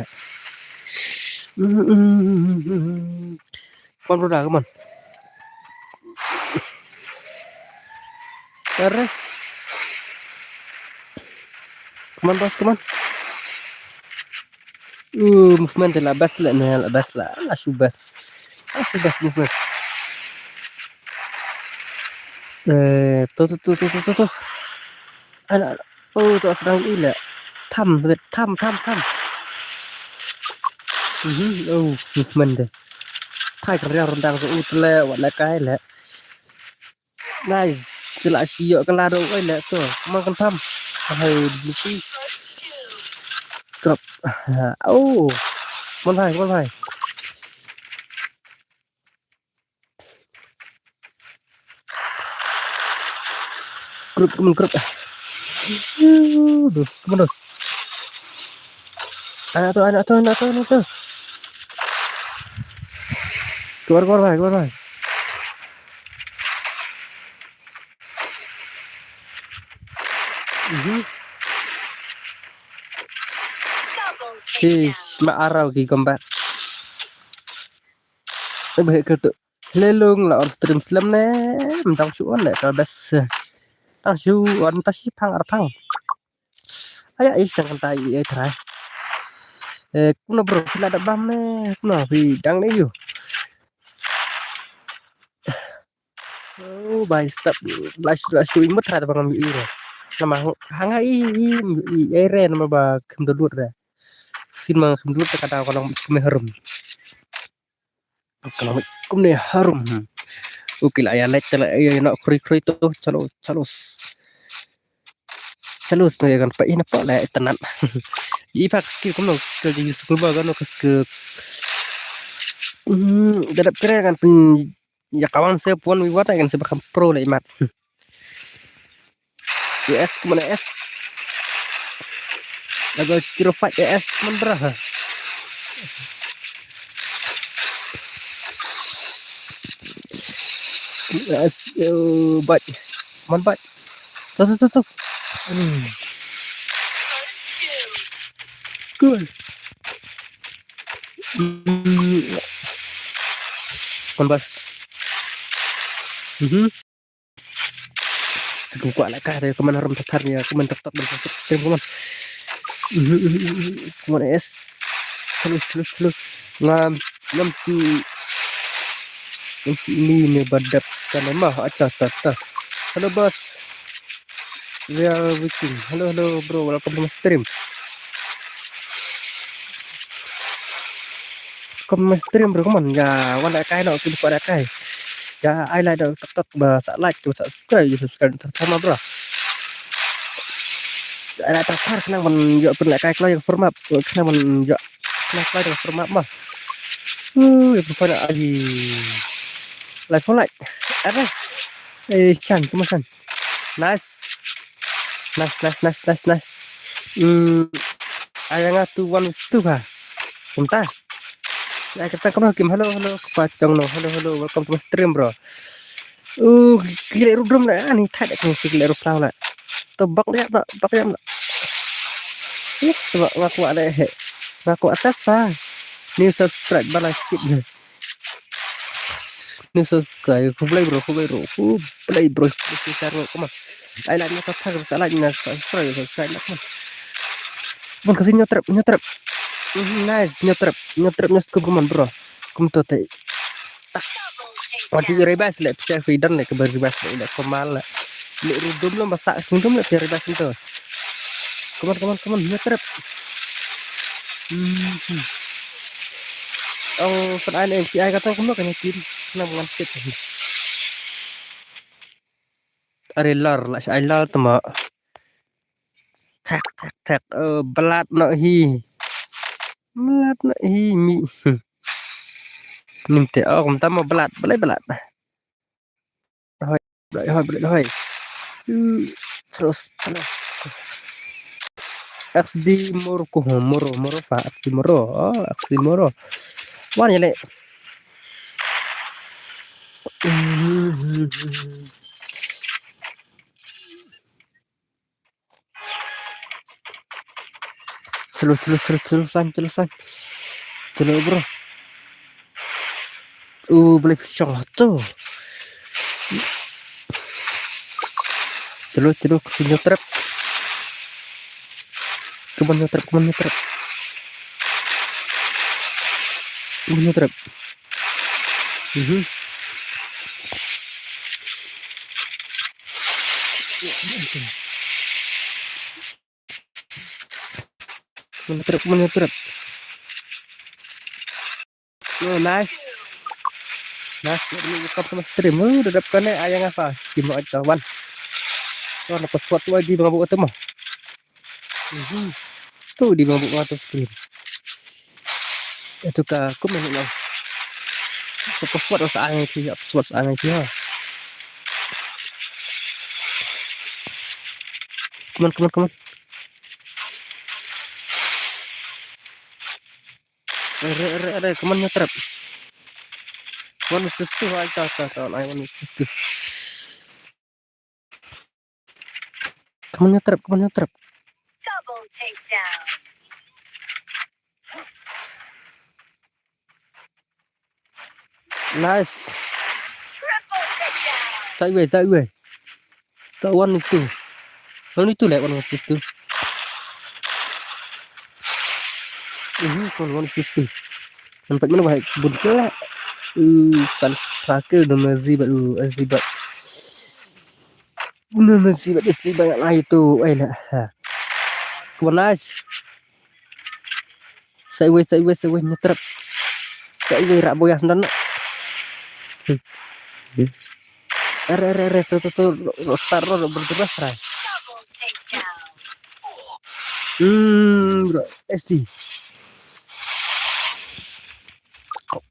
Come on, brother, come on. Arre. Come on, boss, come on. Uh, movement la best la, ne, la best la. La shu best. La shu best movement. Eh, tu, tu, tu, tu, tu, tu, tu. Anak, oh, tu sedang ila. Tham, bit, tham, tham, tham. Mhm, oh, movement deh. Thai kerja rendang tu, uh, tu le, wat le kai le. Nice. Cila sio ke lado, oi le tu. Mang kan tham. Hai, mesti. Krop. Oh. Mon hai, mon hai. Group, come on, group. Dos, come on, dos. Anak tu, anak tu, anak tu, anak tu. Keluar, keluar, bhai, keluar, bhai. Mhm. Sis, ma arau ki combat. Eh, bhai, kertu. Lelung la on stream slem ne, mdang shu on ne, ka bes. Dang shu on ta shi phang ar phang. Aya, is dang kan ta i, eh, trai. Eh, kumno bro, phi la da bam ne, kumno phi dang ne yu. Oh, bai step, la shu, la shu imut trai da bang am yu ro. Nama, hanga i, i, i, i, re, nama ba, kim da lut re. Sin ma kim da lut ka da ka long me harum. Ka long kumne harum. Hmm. Okay, la ïa leit, la ïa noh khrui khrui to. Chalo, chalo. Chalo, sna ïa kan pa ina pa la ïa tanat. I pa ka skill kumno, skill di skill ba kan ka skill. Hmm, dadap kre kan pyn ïa kawan se pon wi wat kan se ba kam pro le imat. Hmm. Yes, come on, yes. Level zero five, yes, come on, bro. Yes, yo, bot. Come on, bot. Tu, tu, tu, tu. Hmm. Cool. Hmm. Come on, boss. Mhm. Kum kwah la kai, kum man harum thar thar ïa, kum man tok tok ban stream, kum man. Mhm, mhm, mhm, mhm. Kum man es. Selu, selu, selu. Ngam, ngam tu. Ngam tu ini ne badap kan ma. Ata, ata, ata. Hello, boss. We are waiting. Hello, hello, bro. Welcome to my stream. Welcome to my stream, bro. Come on. Ya, wan la kai noh, kin kwah la kai. Ya, ai like da tok tok ba sa like, ba sa subscribe, ya subscribe thar thar ma, bro. Ya, ai like thar thar khnang ban ïoh pynlehkai kloi ïa ka format, khnang ban ïoh pynlehkai kloi ïa ka format ma. Uh, ya pynpon ai. Like, like. Ada. Eh, Shan, come on, Shan. Nice. Nice, nice, nice, nice, nice. Hmm. Ai nga tu one two ha. Kumta. Ai kata kumno kim. Hello, hello. Kpa chong no. Hello, hello. Welcome to my stream, bro. Uh, kile ru drum na ani thad ek si kile ru plau la. To bak dia bak bak dia. Ih, to bak ngaku ada he. Ngaku atas fa. New subscribe bala sikit. New subscribe. Khublei bro, khublei bro. Khublei bro. Khublei share, come on. Ai like na subscribe, sa like na subscribe, subscribe na, come on. Bon kasi nyotrep, nyotrep. Mhm, nice, nyotrep, nyotrep nyotrep, come on bro. Kum to te. Wan ti ribas le pisa freedom le ke ribas le le komal le. Le rudum lo masak singdum le ribas to. Come on, come on, come on, nyotrep. Mhm. Ong fan ai M P I kata kumno kan kin. Nam ngan tip. Are lar la ai lar tama. Thak thak thak. Eh, blat no hi. Blat no hi mi. Nim te oh, kum tama blat, balai blat. Hoi, hoi, hoi, hoi. Hmm, terus, terus. X D Moro ko, Moro, Moro fa, X D Moro. Oh, X D Moro. Wan ya le. Chalo, chalo, chalo, chalo, san, chalo, san. Chalo, bro. Uh, boleh pisang tu. Chalo, chalo, kasi nyotrep. Come on, nyotrep, come on, nyotrep. Come on, nyotrep. Mhm. Mana trap, mana trap. Oh, nice. Nice, ini buka sama stream. Oh, udah dapat nih ayang apa? Di mau aja wan. Oh, dapat sesuatu lagi bang buat tuh mah. Mhm. Tuh di bang buat tuh stream. Itu ka aku mana lah. Apa sesuatu sa angai ki, apa sesuatu sa angai ki ha. Come on, come on, come on. Re, re, re, come on, nyetrap. One assist tu, ai ta, ta, ta, ai one assist tu. Come on, nyetrap, come on, nyetrap. Double takedown. Nice. Triple takedown. Sideways, sideways. So one itu. One itu leh, one assist tu. Ini kon one assist tu. Nampak mana baik bun kela. Uh, kan pakai udah mezi bat, uh, mezi bat. Udah mezi bat, mezi bat lah itu. Eh lah. Ha. Come on, nice. Sideways, sideways, sideways, nyetrap. Sideways, rak boyas ndan. Are, are, are, tu, tu, tu, ro-, ro-, sar, ro-, ro-, berterus, rai. Hmm, bro, S C.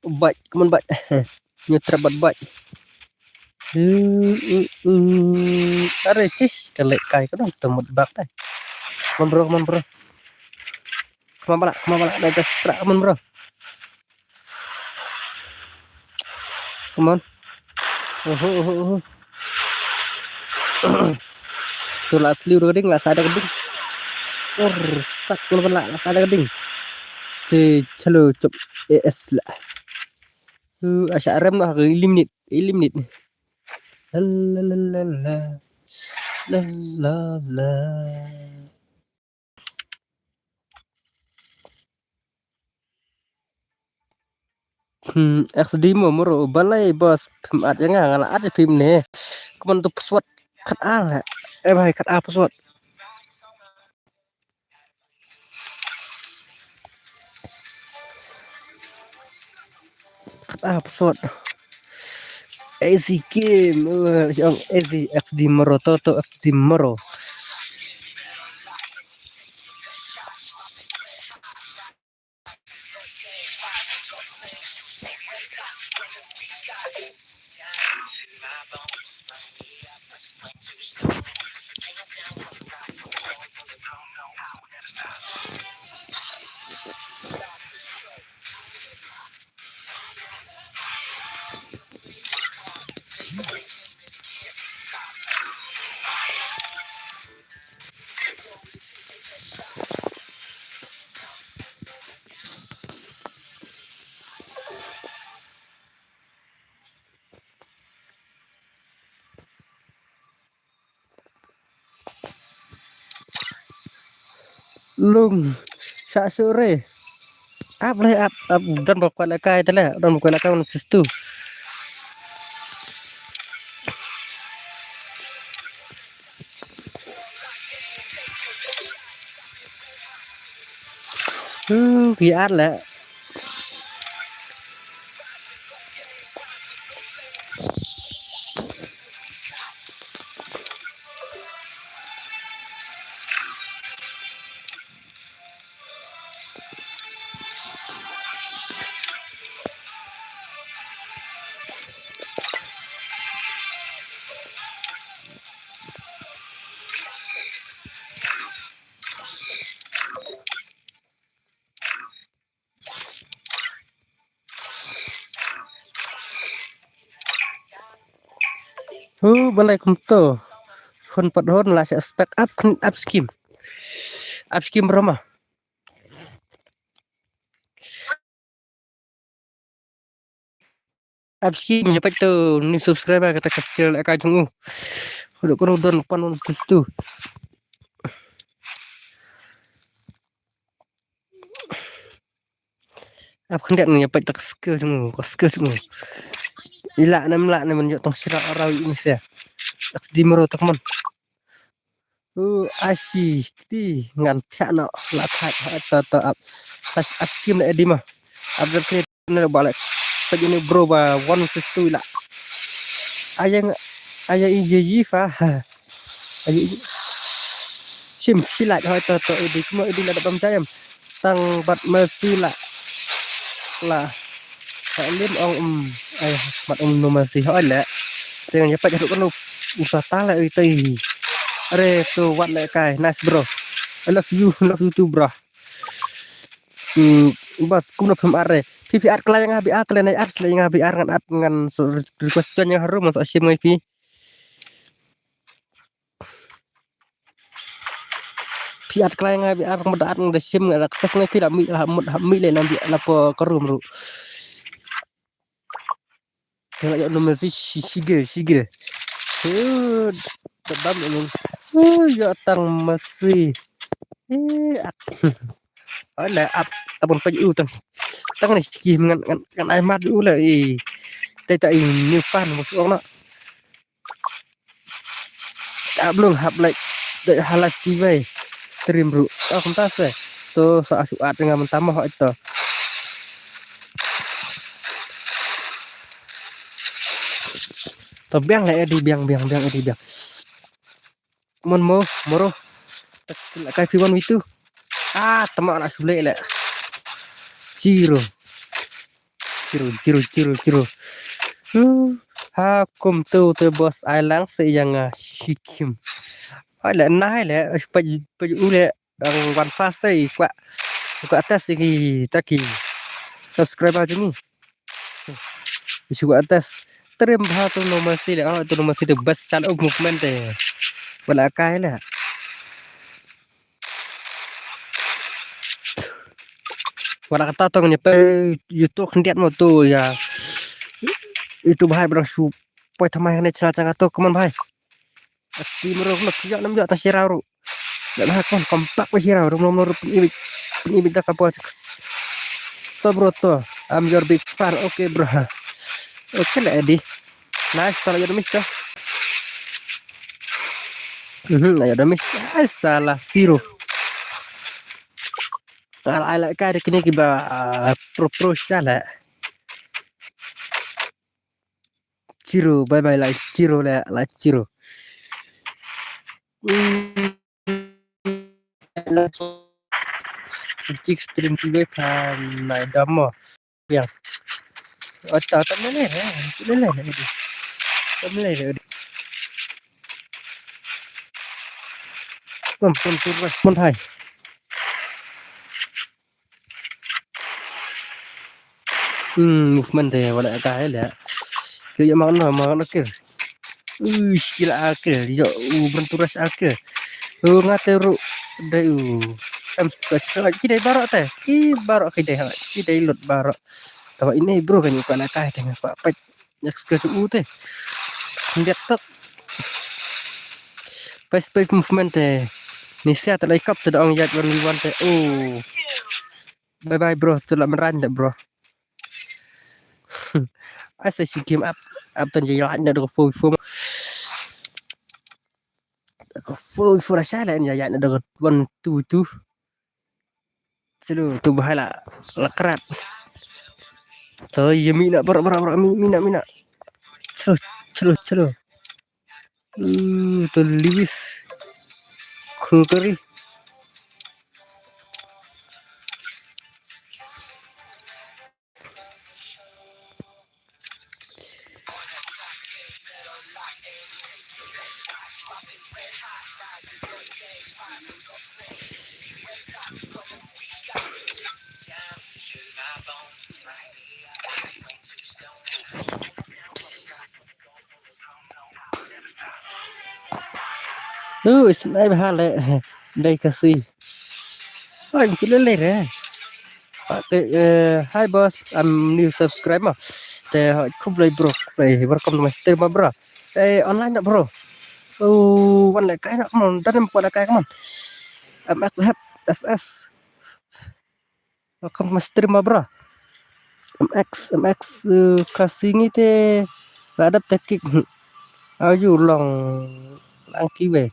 Bait, come on, bait. Nyetrap bat, bait. Hmm, hmm, hmm. Are, cis, ka leh kai, ka dong, temut bak, dai. Come on, bro, come on, bro. Come on, bala, come on, bala, dai, just try, come on, bro. Come on. Uhu, uhu, uhu. Tu la sliu ka ding, la sa da ka ding. Sur, sak, la, la, la sa da ka ding. Che, chalo, chop, A S la. Uh, asha rem lah, eliminate, eliminate. La, la, la, la, la. La, la, la. Hmm, X D mo, moro, balei, boss, phim at ïa nga, nga la at ïa phim ne. Kumno tu password, kat ar, eh, bhai, kat ar password. Kat ar password. Easy game, uh, easy X D moro, to, to, X D moro. Lung sa sore. Ap le ap, ap, don ba kwah lehkai te le, don ba kwah lehkai un sistu. Hmm, biar lah. Hu, balei kumto? Hun pat hun la sa spek up, up skim. Up skim roma. Up skim ïa peit to new subscriber kata ka skill ka jong u. Hudu kuru don pan wan sistu. Ap khyndiat ngi peit tak skill jong u, ka skill jong u. Ila nam la nam nyo tong sira arau ini sia. Tak di mero tak mon. Uh, ashi kti ngan thiah noh la thait ha to to ap. Sas ap skim la edi ma. Ap dap kri ne ba la. Pagi ni bro ba one versus two la. Ayang aya i ye yi fa. Ayu shim shilat ha to to edi kuma edi la da bam jayam. Tang bat masi la. La. Ka lim ong um. Ay mat um no masi ha la. Teng ya pat ru kanu. Usa tala ui tai. Are to wat le kai. Nice bro. I love you, love you too bro. Hmm, bas kum na phim are. Phi phi ar kla yang abi ar kla nai ar sla yang abi ar ngan at ngan so request jon yang harum so shim ngai phi. Phi at kla yang abi ar ngan at ngan da shim ngan da ksak ngai phi da mi la mut ha mi le nam bi la po karum ru. Tengok ya no masi shigil shigil. Hud. Tebam ya no. Uh, ya tang masi. Eh, ak. Ala ap abang paju tang. Tang ni sikit ngan ngan ngan ai mat u la eh. Tai tai new fan masuk nak. Ap lung hap like dai halai kiwei stream ru. Oh kumta se. To sa asu at dengan mentama hok ito. To biang le edi biang biang biang edi biang. Mon mo moro. Tak la kai pi wan witu. Ah tama la sule le. Zero. Zero zero zero zero. Huh. Ha kum tu tu bos ai lang se yang ah shikim. Ai le nai le pa pa u le dang wan fa se kwa kwa atas ki taki subscriber jini. Isu atas. Trim bha tu no masi le. Oh tu no masi tu best chal up movement te. Wala kai le. Wala kata tong ni pe YouTube khyndiat mo tu ya. Itu bahai barang su poi thamai ne channel chang tu kaman bahai. Asti mero lo pia nam ya ta shira ru. Ya lah kon kompak ba shira ru mero mero pin ibit. Pin ibit da ka pol. To bro to. I'm your big fan. Okay bro. Okay lah Edi. Nice kalau ya miss to. Mhm, ayo dah miss. Ai salah zero. Ala ala ka de kini ki ba ah, pro pro salah. Zero bye bye la zero la la zero. Hmm. Jik stream tu gue kan nai damo. Yang. Ata ata mele ne, mele ne. Mele ne. Tum tum tum tum. Mon hai. Hmm, movement te wala ka hele. Ke ya mang no mang no kir. Uish, kila akil, yo u brenturas akil. U ngate ru dai u. Em, ki dai barok te. Ki barok ki dai ha. Ki dai lut barok. Tawa ini bro kan u kana kai te ngapa pek. Yak skill u te. Ndet tok. Pes pes movement te. Ni sia te lai kap te da ong yak one v one te. Oh. Bye bye bro, tu la meran te bro. Asa shi game up up tan jai lak na dong four four. Four four asa la ya ya na dong one two two. Selu tu bahai la la kerat. Tu ya mina ber ber ber mina mina. Selu selu selu. Uh, tu Lewis. Kukeri. Uh, isnai bha le dai kasi. Oi, miki le le re. Te, eh, hi boss, I'm new subscriber. Te, khublei bro, khublei, welcome to my stream bro. Eh, online na bro. Oh, wan le kai na, come on, dan em kwa le kai, come on. M X F F. Welcome to my stream bro. M X, M X, eh, kasi ngi te. La dap te kick. Ayu long lang kiwe.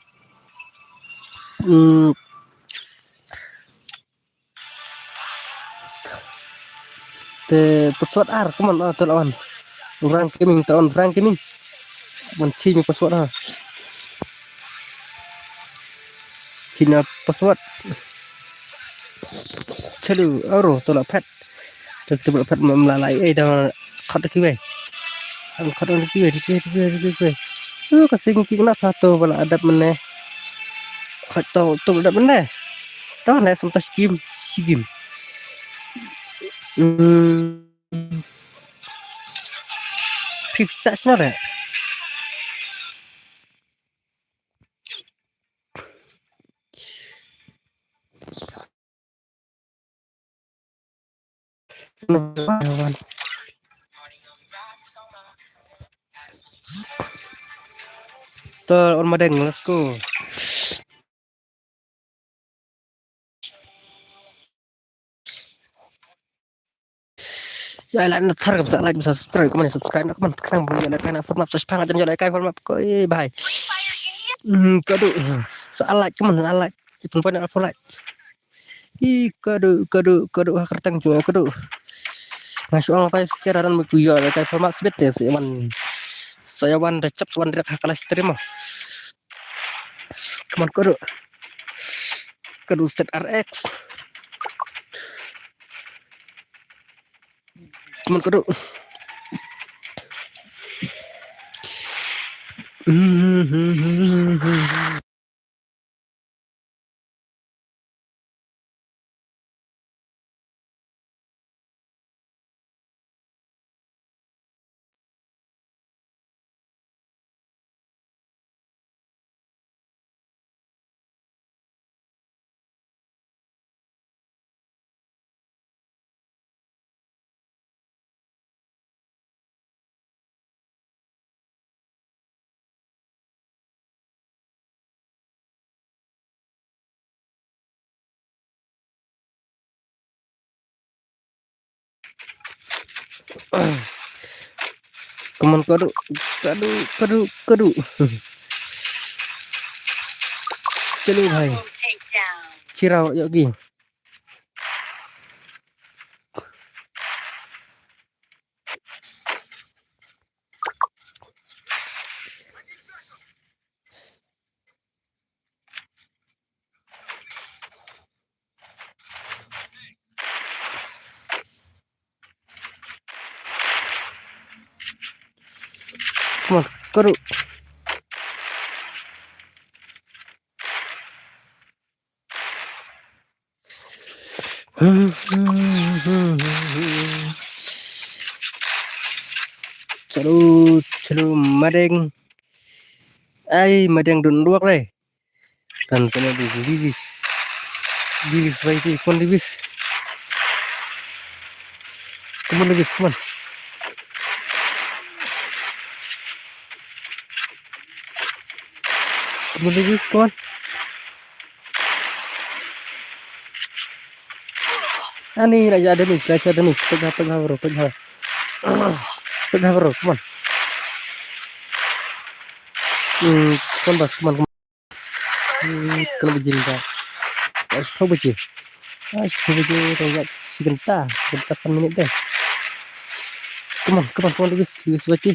Hmm. Te password ar, come on, oh, to la wan. Orang Gaming, to wan Orang Gaming. Mon chi mi password ha. China password. Chalu, aro, to la phet. To, to la phet mam la lai, eh, da khot da kiwei. Ang khot da kiwei, kiwei, kiwei, kiwei, kiwei. Uh, ka sing ki kena pha to bala adap mene. Khot to, to adap mene. To le sum ta shikim, shikim. Hmm. Pip sa sna re. To, on Madeng, let's go. Ya, like na thar kam sa like, sa subscribe, kaman subscribe na, kaman khnang bang ya, like na, sa map sa shipang jan ya, like, follow map ko, eh, bye. Hmm, kadu. Sa like, kaman sa like. Ipun pun apa like. Ih, kadu, kadu, kadu, ha kertang cuma kadu. Nga shu ang five share ran mu ku ya, like, follow map sbit ne, sa wan. Sa wan da chap wan direct ha ka live stream ah. Come on, kadu. Kadu set R X. Come on, kadu. Come on, kadu, kadu, kadu, kadu. Chalo bhai. Chirau yogi. Come on, kadu. Chalo, chalo, Madeng. Ai, Madeng dun duak re. Kan kena di Lewis. Lewis, baik, come on, Lewis. Come on, Lewis, come on. Come on, Lewis, come on. Ani, raja ada ni, raja ada ni. Pegang, pegang, bro, pegang. Pegang, bro, come on. Hmm, come on, boss, come on, come on. Hmm, kena bejin ka. Ais, kau bejin. Ais, kau bejin, kau gat si genta, genta san minit deh. Come on, come on, come on, Lewis, Lewis, bati.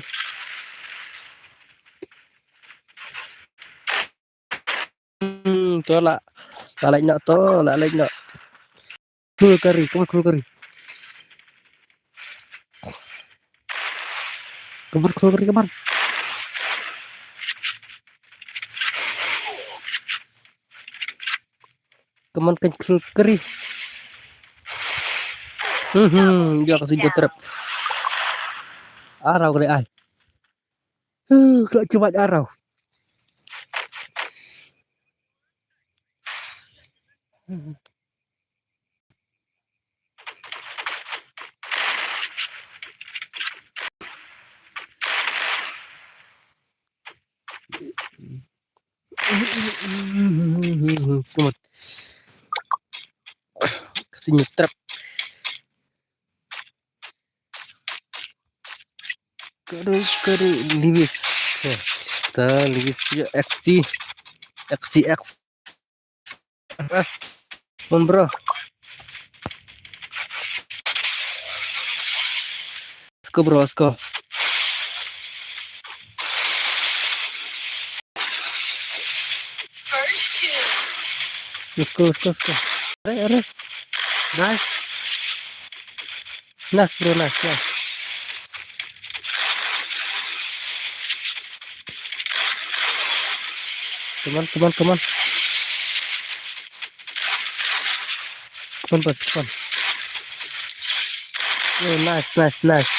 Hmm, to la, la leit noh to, la leit noh. Khlur kari, kabar khlur kari. Kabar khlur kari, kabar. Kaman kan khlur kari. Hmm, hmm, ya kasi butrep. Arau kali ai. Huh, khlur cubat arau. Come on. Kasi nyetrap. Kadu, kadu, Lewis. Ta Lewis ya X T. X T X. Come on, bro. Let's go, bro, let's go. Let's go, let's go, let's go. Are, are. Nice. Nice, bro, nice, nice. Come on, come on, come on. Come on, boss, come on. Oh, nice, nice, nice.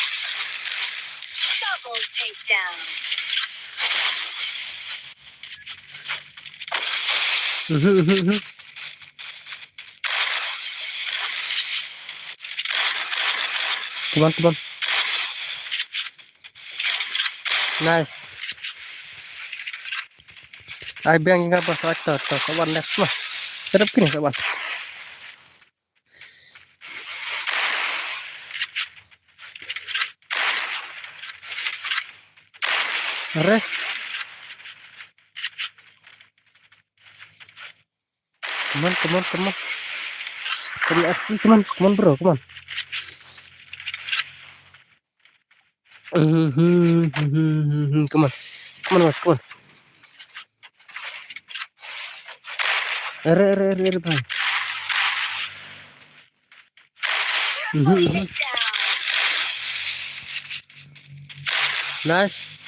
Double takedown. Mhm, mhm, mhm. Come on, come on. Nice. Ai biang nga ba sa to to sa wan next mah. Terap kini sa wan. Are. Come on, come on, come on. Come on, F C, come on, come on, bro, come on. Mhm, mhm, mhm, mhm, come on. Come on, boss, come on. Are, are, are, are, bhai. Mhm, mhm. Nice.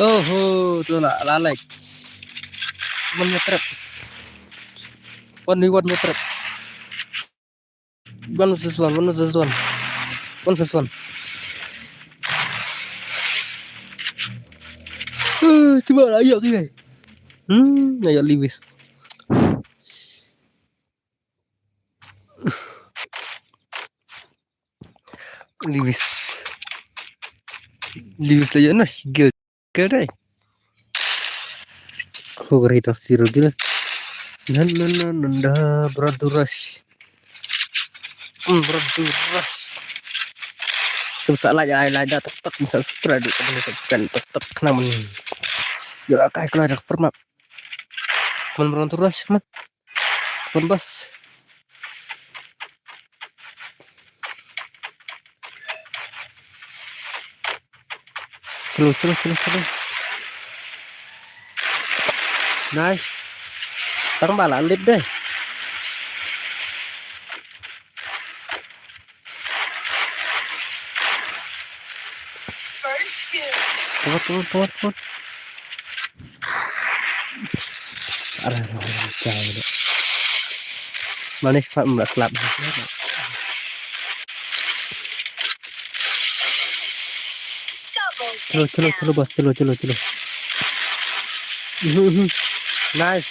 Oho, tu lah, lalek. One meter. One v one meter. One versus one, one versus one. One versus one. Uh, cuba lah, ayo, okay. Hmm, ayo, Lewis. Lewis. Lewis lah, ya, nah, gel. Kedai. Aku gari tas tiru gila. Nan nan nan nan dah berat duras. Hmm, berat duras. Kum sa like, like, like dah tok tok, subscribe, subscribe tok tok, kenapa ni? Yo, akai kalau ada format. Mun berat duras, man. Pun bas. Chalo, chalo, chalo, chalo. Nice. Tang ba la lip deh. Come on, come on, come on, come on. Aduh, aduh, aduh, jauh deh. Manis, Pak, mbak, slap. Chalo, chalo, chalo, bos, chalo, chalo, chalo. Mhm, mhm. Nice.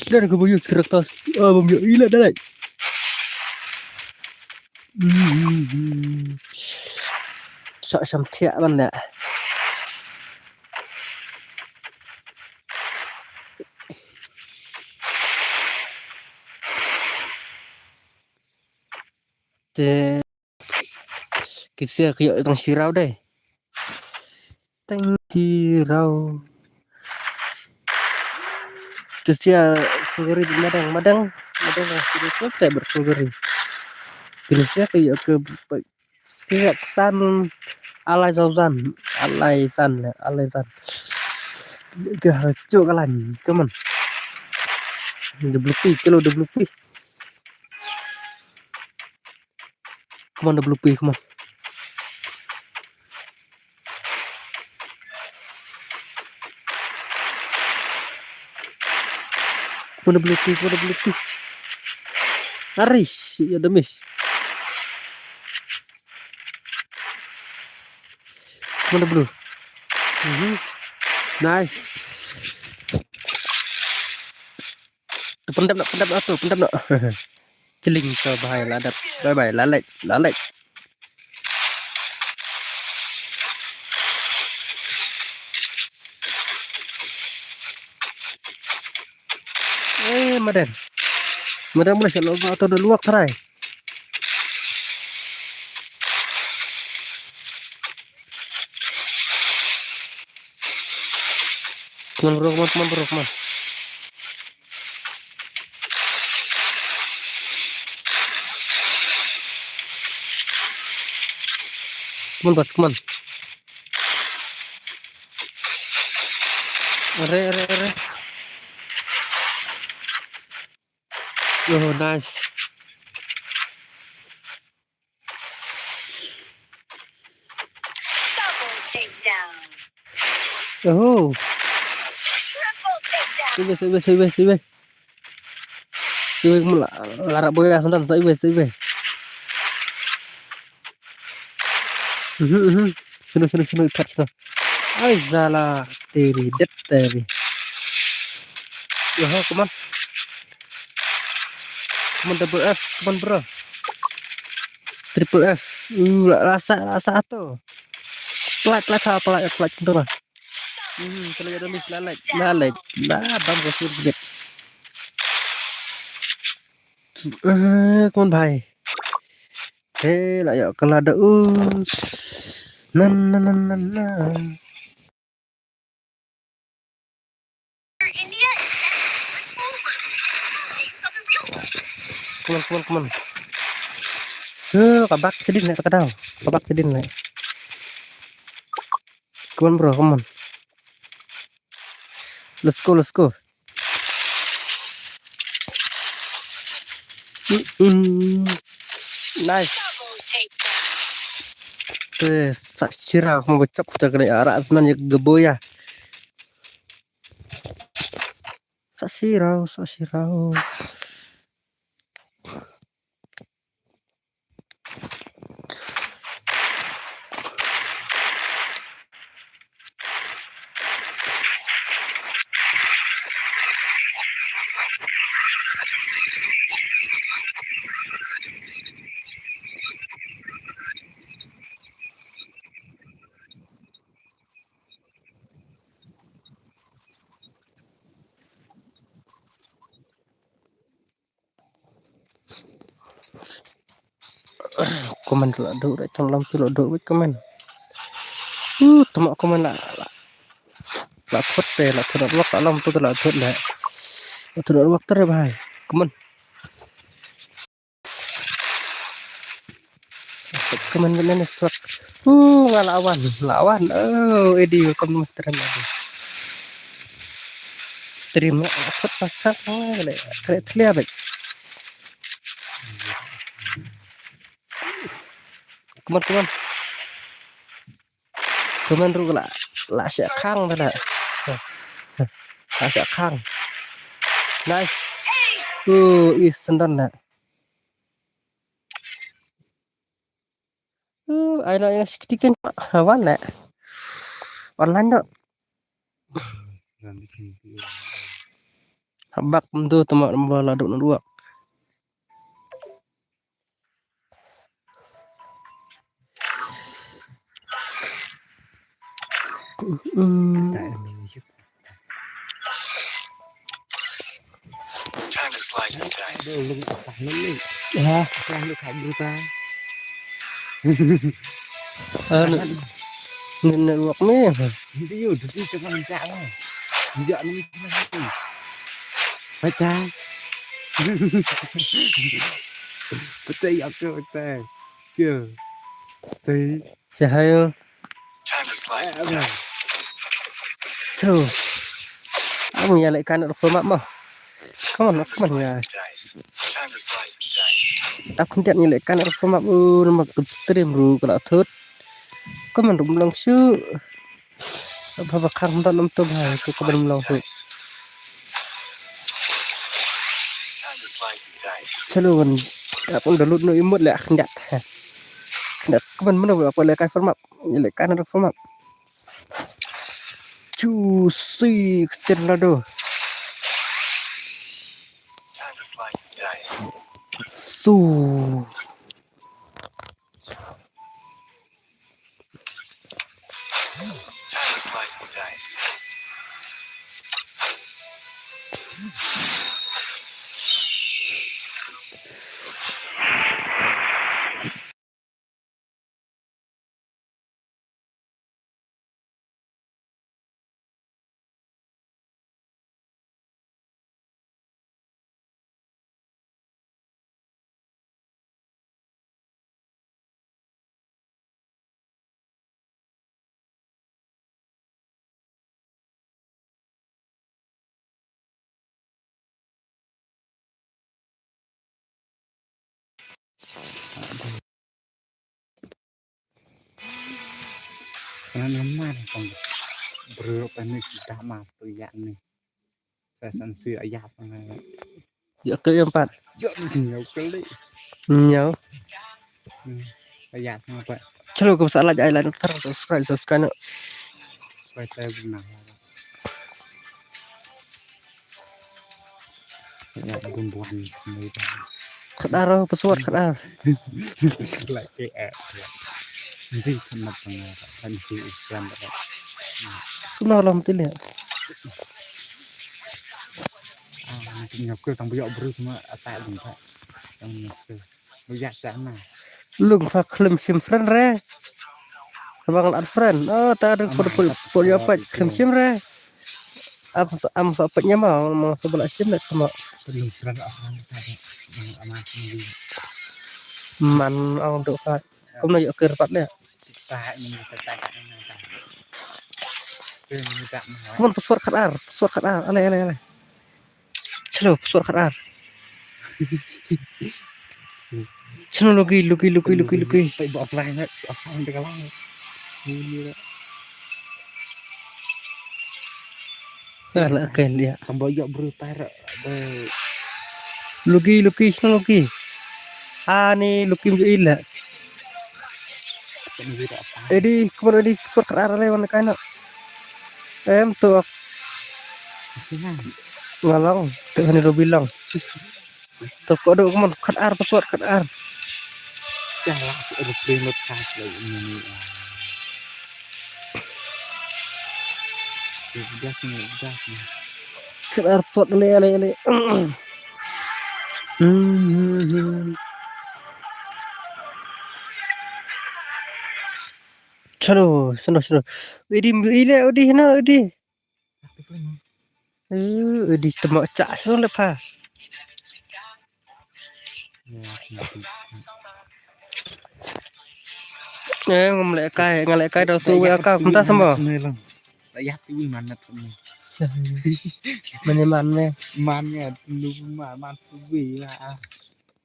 Dah, aku bayar sekerak tas. Ah, bang, ya, ila dah, like. Mhm. Sa sam thiah ban da. Te ki sia ki ïoh tang shirau dei. Tang shirau. Te sia kugari di madang, madang, madang lah sini tu te berkugari. Ki sia ki ïoh ke sia san alai zau zan, alai zan, alai zan. Ke hacu kalan, come on. Double P, kilo double P. Come on, double P, come on. Come on, double P, come on, double P. Arish, ya demis. Come on, double. Mhm. Nice. Tu pendap nak, pendap nak tu, pendap nak. Celing tu bahaya ladat. Bye bye, lalek, lalek. Eh, madan. Madan boleh selalu atau dah luak terai. Come on, bro, come on, come on, bro, come on. Come on, boss, come on. Are, are, are. Oh, nice. Double takedown. Oh. Triple takedown. Save, save, save, save. Save mo la, la rap boy asan dan save, save. Mhm, mhm. Sunu, sunu, sunu, ikat sunu. Ai, zala, teri, det teri. Yo, come on. Come on, double F, come on, bro. Triple F. Uh, la, la sa, la sa tu. Pelat, pelat, ha, pelat, pelat, tu lah. Hmm, kalau ada miss, lalai, lalai. Lah, bam ko sir bit. Eh, come on, bhai. Eh, la ïa, kalau ada, uh. Nan, nan, nan, nan, nan. Come on, come on, come on. Eh, ka bak sidin leh, ka daw. Ka bak sidin leh. Come on, bro, come on. Let's go, let's go. Mm-mm. Nice. Te, sa shira, mo ba chop ta kare ara nan ya gaboya. Sa shira, sa shira. Comment la duk, re tang lam tu la duk wit comment. Uh, tama comment la, la, la thut te, la thut la wak, la lam tu la thut la. La thut la wak te re bhai. Comment. Comment bynne ne swak. Uh, nga la wan, la wan. Oh, Edi, welcome to stream, Edi. Stream la, la thut pas tak, oh, le, kre thlia bek. Come on, come on. Come on, ruh la, la shah khang ta la. La shah khang. Nice. Uh, is sendan la. Uh, ai na yang sikit kan. Wan la. Wan lanjut. Habak mdu tama namba la duk na dua. Hmm. Time to slice and dice. Aduh, lu apa lu ni? Ya. Apa lu kabur ta? Eh, ni, ni, ni luak ni. Hindi yun, dito sa kanila ako. Hindi ano ni sila. Patay. Patay ako, patay. Skill. Patay. Say hi. Time to slice and dice. So, ang ya like kan reform up mo. Come on, come on ya. Time to slice and dice. Tap khyndiat ngi leh kan reform up, uh, namar ka stream ruh ka la thut. Ka man ruh mlong shuh. Ba ba khang dot nam tu ba tu ka ban mlong shuh. Chalo wan. Ka pun download no imut leh khyndiat. Khyndiat ka ban mano ba leh kan reform up. Ngi leh kan reform up. Two, six, ten la do. So. Kana namar tang bro panik dah ma tu ya ni. Sa san si ayat na. Ya ke empat. Ya ni nyau kali. Nyau. Hmm. Ayat na pa. Chalo ko sa like, ai like, tar subscribe, subscribe. Subscribe na. Ya, bun buan. Khadar, oh, password khadar. Lagi, eh, nanti kena pengaruh, nanti iklan. Kena lam tu lihat. Ah, nanti nyokol tang buyok bru cuma atak bengkak. Tang nyokol. Buyok sana. Lung fa khlem shim friend re. Abang lat friend. Oh, ta ada pun pun pun yo pat khlem shim re. Am am sa pat nyama mo sa bala shim le tama. Pun friend ah. Man ang dok fa. Kum na yo ker pat le. Come on, password khadar, password khadar. Ale ale ale. Chalo, password khadar. Chalo, logi logi logi logi logi. Offline, offline. Ini lah. Ah, la ken dia. Tambah yok bro tar. Lugi lugi sino lugi. Ani lugi mju ila. Edi kumar edi kur kar arale wan kaino. Em tu ak. Ngalong tu hani rubilong. Tu kodo kumar kar ar password kar ar. Dah lah aeroplane lepas lagi ini. Gas ni, gas ni. Kar ar password le le le. Hmm. Chalo, chalo, chalo. Edi, ile, edi, hina, edi. Eh, edi, temo chak, chalo, lepa. Eh, ngam leh kai, nga leh kai da tu ya ka, kumta semua. Mane man me. Man ya, lu man, man tu ya.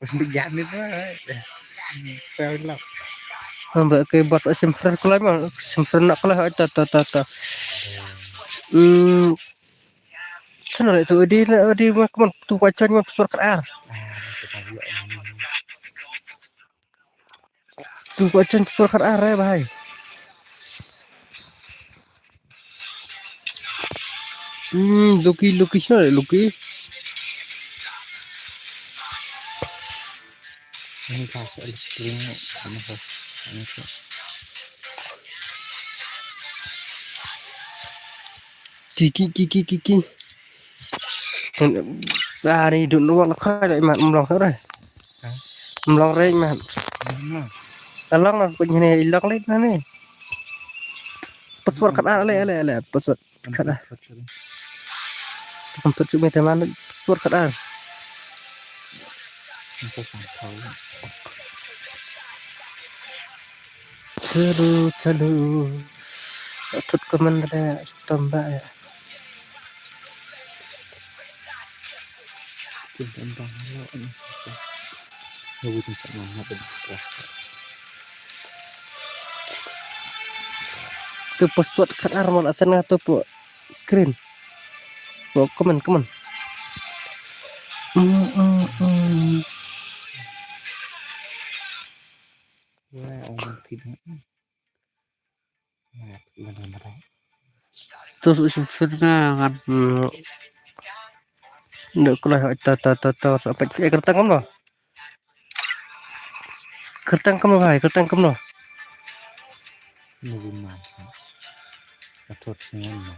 Pas began itu. Fair lah. Hamba ke bas asim frer kulai ma, asim frer nak kulai, ta ta ta ta. Hmm. Sana itu di di ma, come on, tu wachan ma password kar ar. Tu ko chen password kar ar, eh, bhai. Hmm, Lucky, Lucky, sino, Lucky? Ini pas, ini screen, ini pas, ini pas. Kiki, kiki, kiki. Ah, ni dun nuan kha, imat mlong re. Mlong re imat. Along na pun ni ilong le na ni. Password khat ar le le le password khat ar. Kam tu cumi teman password khat ar. Chalo, chalo. Tut ko man re stomba ya. Tu password khat ar mon asen nga tu pu screen. Oh, come on, come on. Mm, mm, mm. Wah, orang tidak. Tu su sim fitna ngan. Ndu kulai ta ta ta ta sa pek kertang kumno. Kertang kumno bhai, kertang kumno. Ndu man. Atot singan.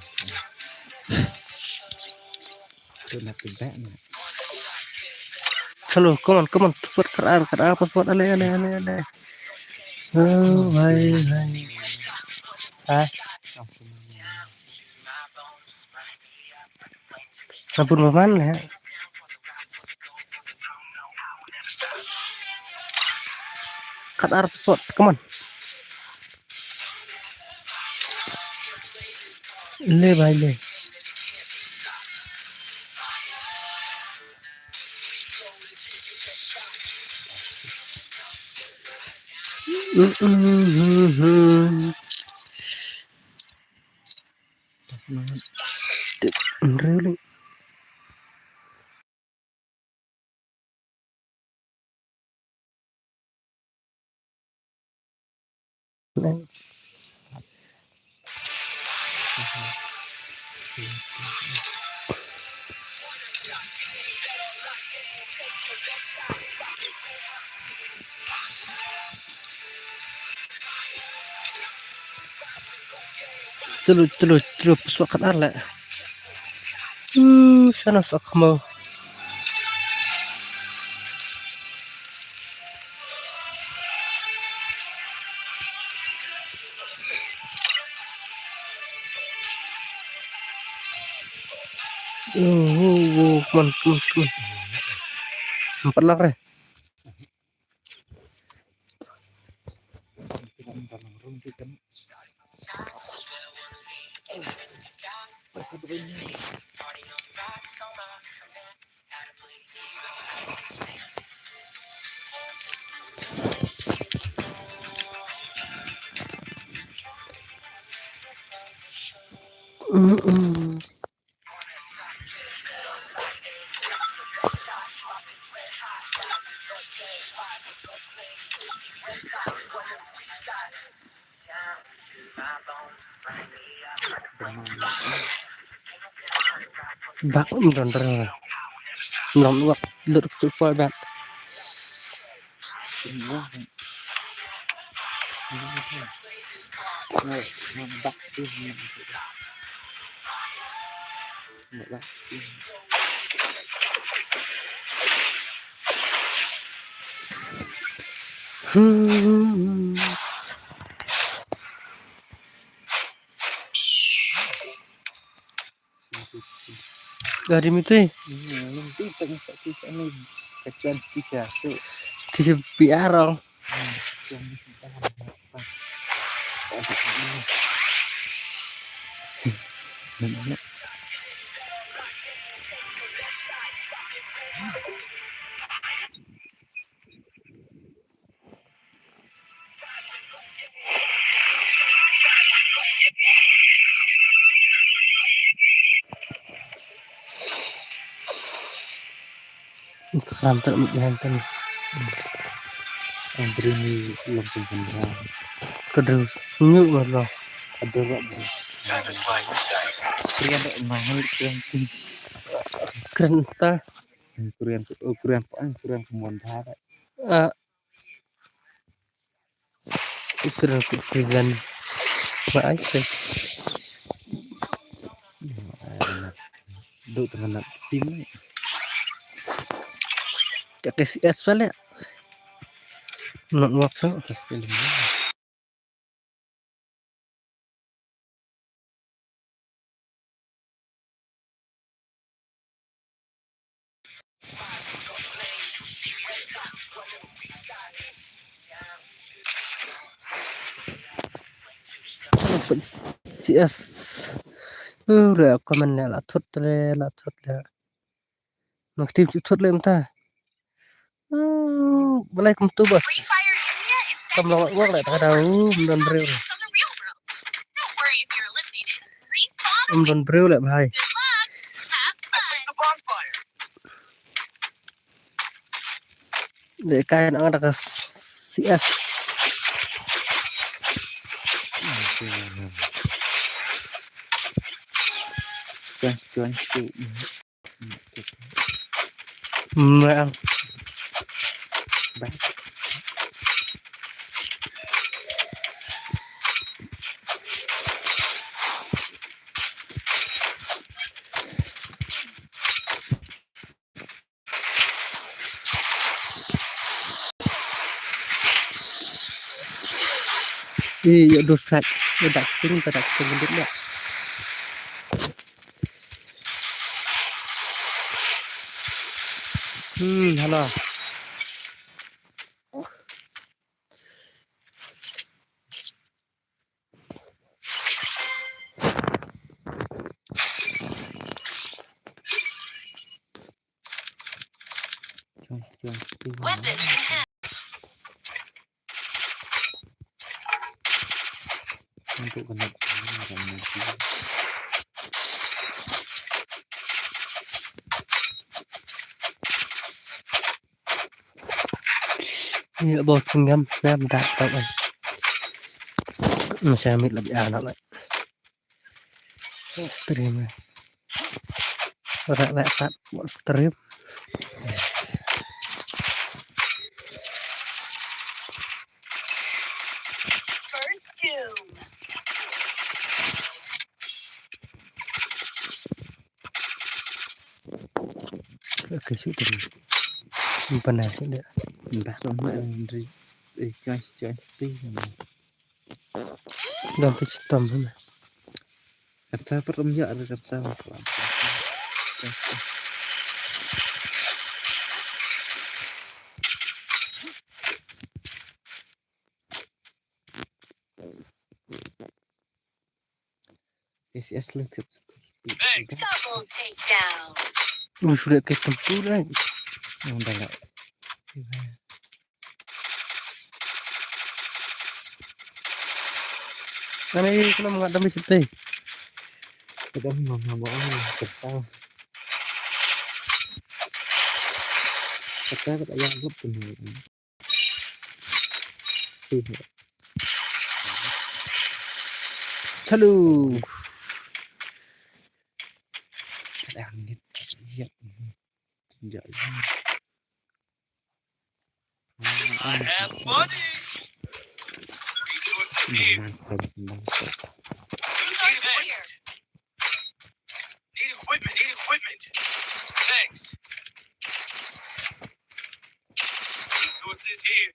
Chalo, come on, come on, password khat ar, khat ar, password ale, ale, ale, ale. Oh, bhai, bhai. Ha? Sabun maman ya. Khat ar password, come on. Le bhai le. Really? Chalo, chalo, chalo, pyswak kat ar leh. Hmm, shano sa khmo. Oh, oh, oh, come on, come on, come on. Empat lang re. Mm-mm. Bak um don der. Nom wak lut ksu poi bak. Hmm. Dari mitu. Hmm, mitu tak bisa kisah ni. Kecuali kisah tu. Kisah biar orang. Instagram tu mit yang kan. Ang briew ni long kum kan ra. Ka dang sngew ngat lo. Ada rak briew. Korean rak mahal, Korean tu. Korean Insta. Korean, oh, Korean, Korean kemon dah. Ah. Ikra kut sigan. Ba ai te. Duk tengah nak tim ni. Cak ke C S balik. Nak waktu. C S. Uh, le comment le la thut le, la thut le. Mak tim chu thut le mynta. Uh, balai kum tu bas. Kam long wak le ta da, uh, ym don briew. Ym don briew le bhai. Dei kai na da ka C S. Tuan, tuan, tu. Mrang. Ba. Ïa, ïa, dos kat. Ïa, dak sting, dak sting, dak. Hmm, hello. Weapon in hand. Untuk kena orang mati. Ni lah bau cengam, cengam dah tak ai. Masih ambil lebih anak lah. Stream eh. Ora lah tak buat stream. First doom. Okay, shoot tadi. Simpan dah, tak ada. Dah lama dah. Eh, guys, guys, tu. Dah pecah tam sana. Kata perempuan ada kata. S S lah tip. Double takedown. Lu sudah ke tempat lah. Yang dah lah. Ani kena mengadami setai. Kadang mama mama kertas. Kertas tak payah anggap tu. Hello. Angin. Ya. Ya. I have money. Resources here. Need equipment, need equipment. Thanks. Resources here.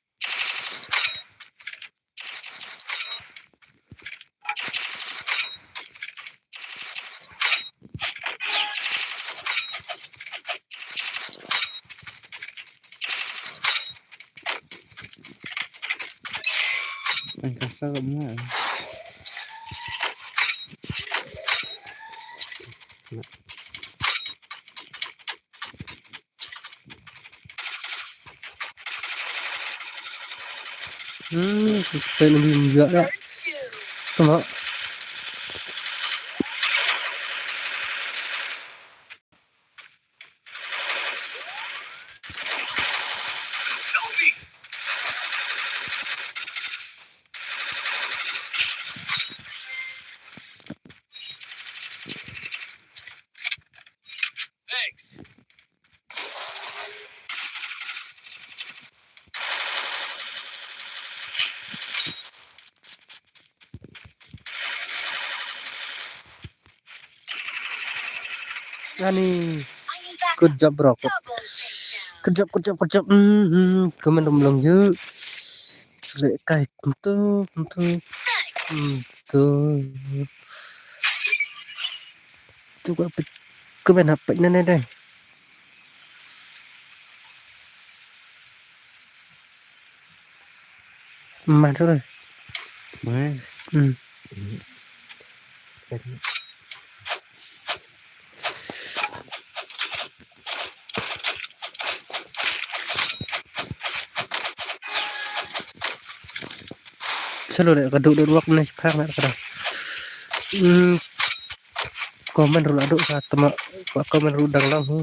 Ang kasar mo. Hmm, kita lebih muda dah. Cuma Thanks. Ani. Good job, bro. Good job, good job, good job. Hmm, hmm. Comment rum long yu. Leh kai kumtu, kumtu. Kumtu. Tu ka pit. Ka ben hap pit nane dai. Man tu dai. Man. Hmm. Selalu dek ka duk duk wak ne phang na ka da. Hmm. Comment ruh la duk sa tama. Comment ruh dang long hu.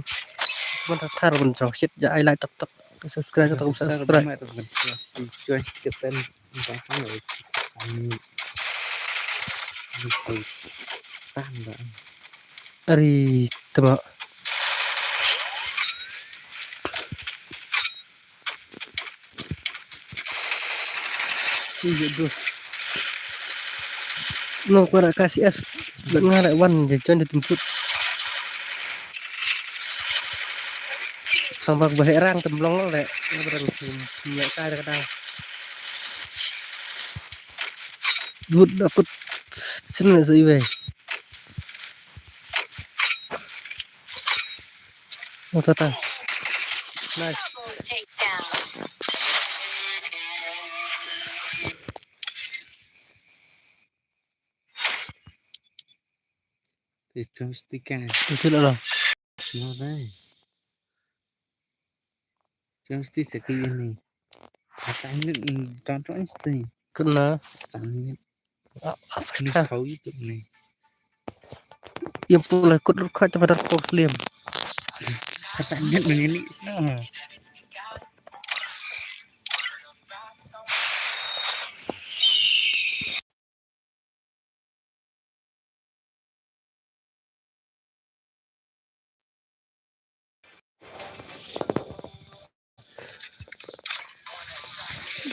Comment ta thar ban jong shit ja ai like tok tok. Subscribe tok tok subscribe. Ari tama. Iya, bro. No, ko ra ka S S. Bad nga la wan je jon de temput. Tang bak bah rang temblong le. Nga berang sim. Nya ka da ka da. Dut dakut. Sini sa iwe. Oh, tata. Nice. Itu mesti kan. Itu lah. Semua dah. Yang mesti sepi ini. Pasang ni, mm, tonton mesti. Kena. Pasang ni. Ah, apa Ni sih? Kau itu ni. Yang pula ikut rekod pada kau Slim. Pasang ni ni.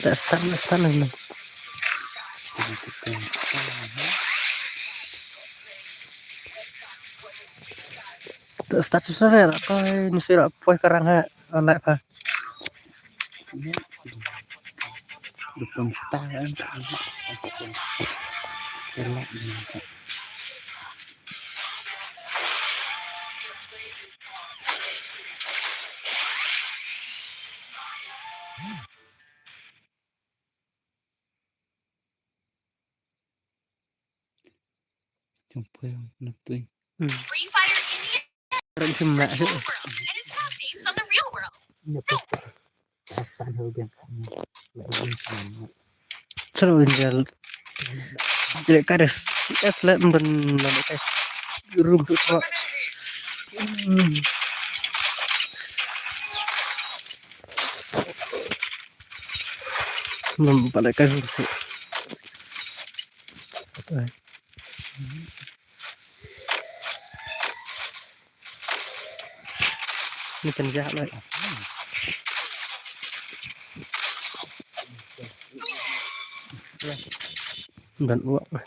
Tak start, tak start lagi. Tak start susah ya, tak kau ni saya tak poi karang ha. Anak ha. Dukung star kan. Elak ni. Jumpa yang nak tu. Orang semua. Ni apa? Apa hal dia kan? Lagi semangat. Seru injal. Jelek kada. Es lah, ben, ben, eh. Rumput kok. Hmm. Nampak dah kan. Ni kan jahat lah. Dan uak lah.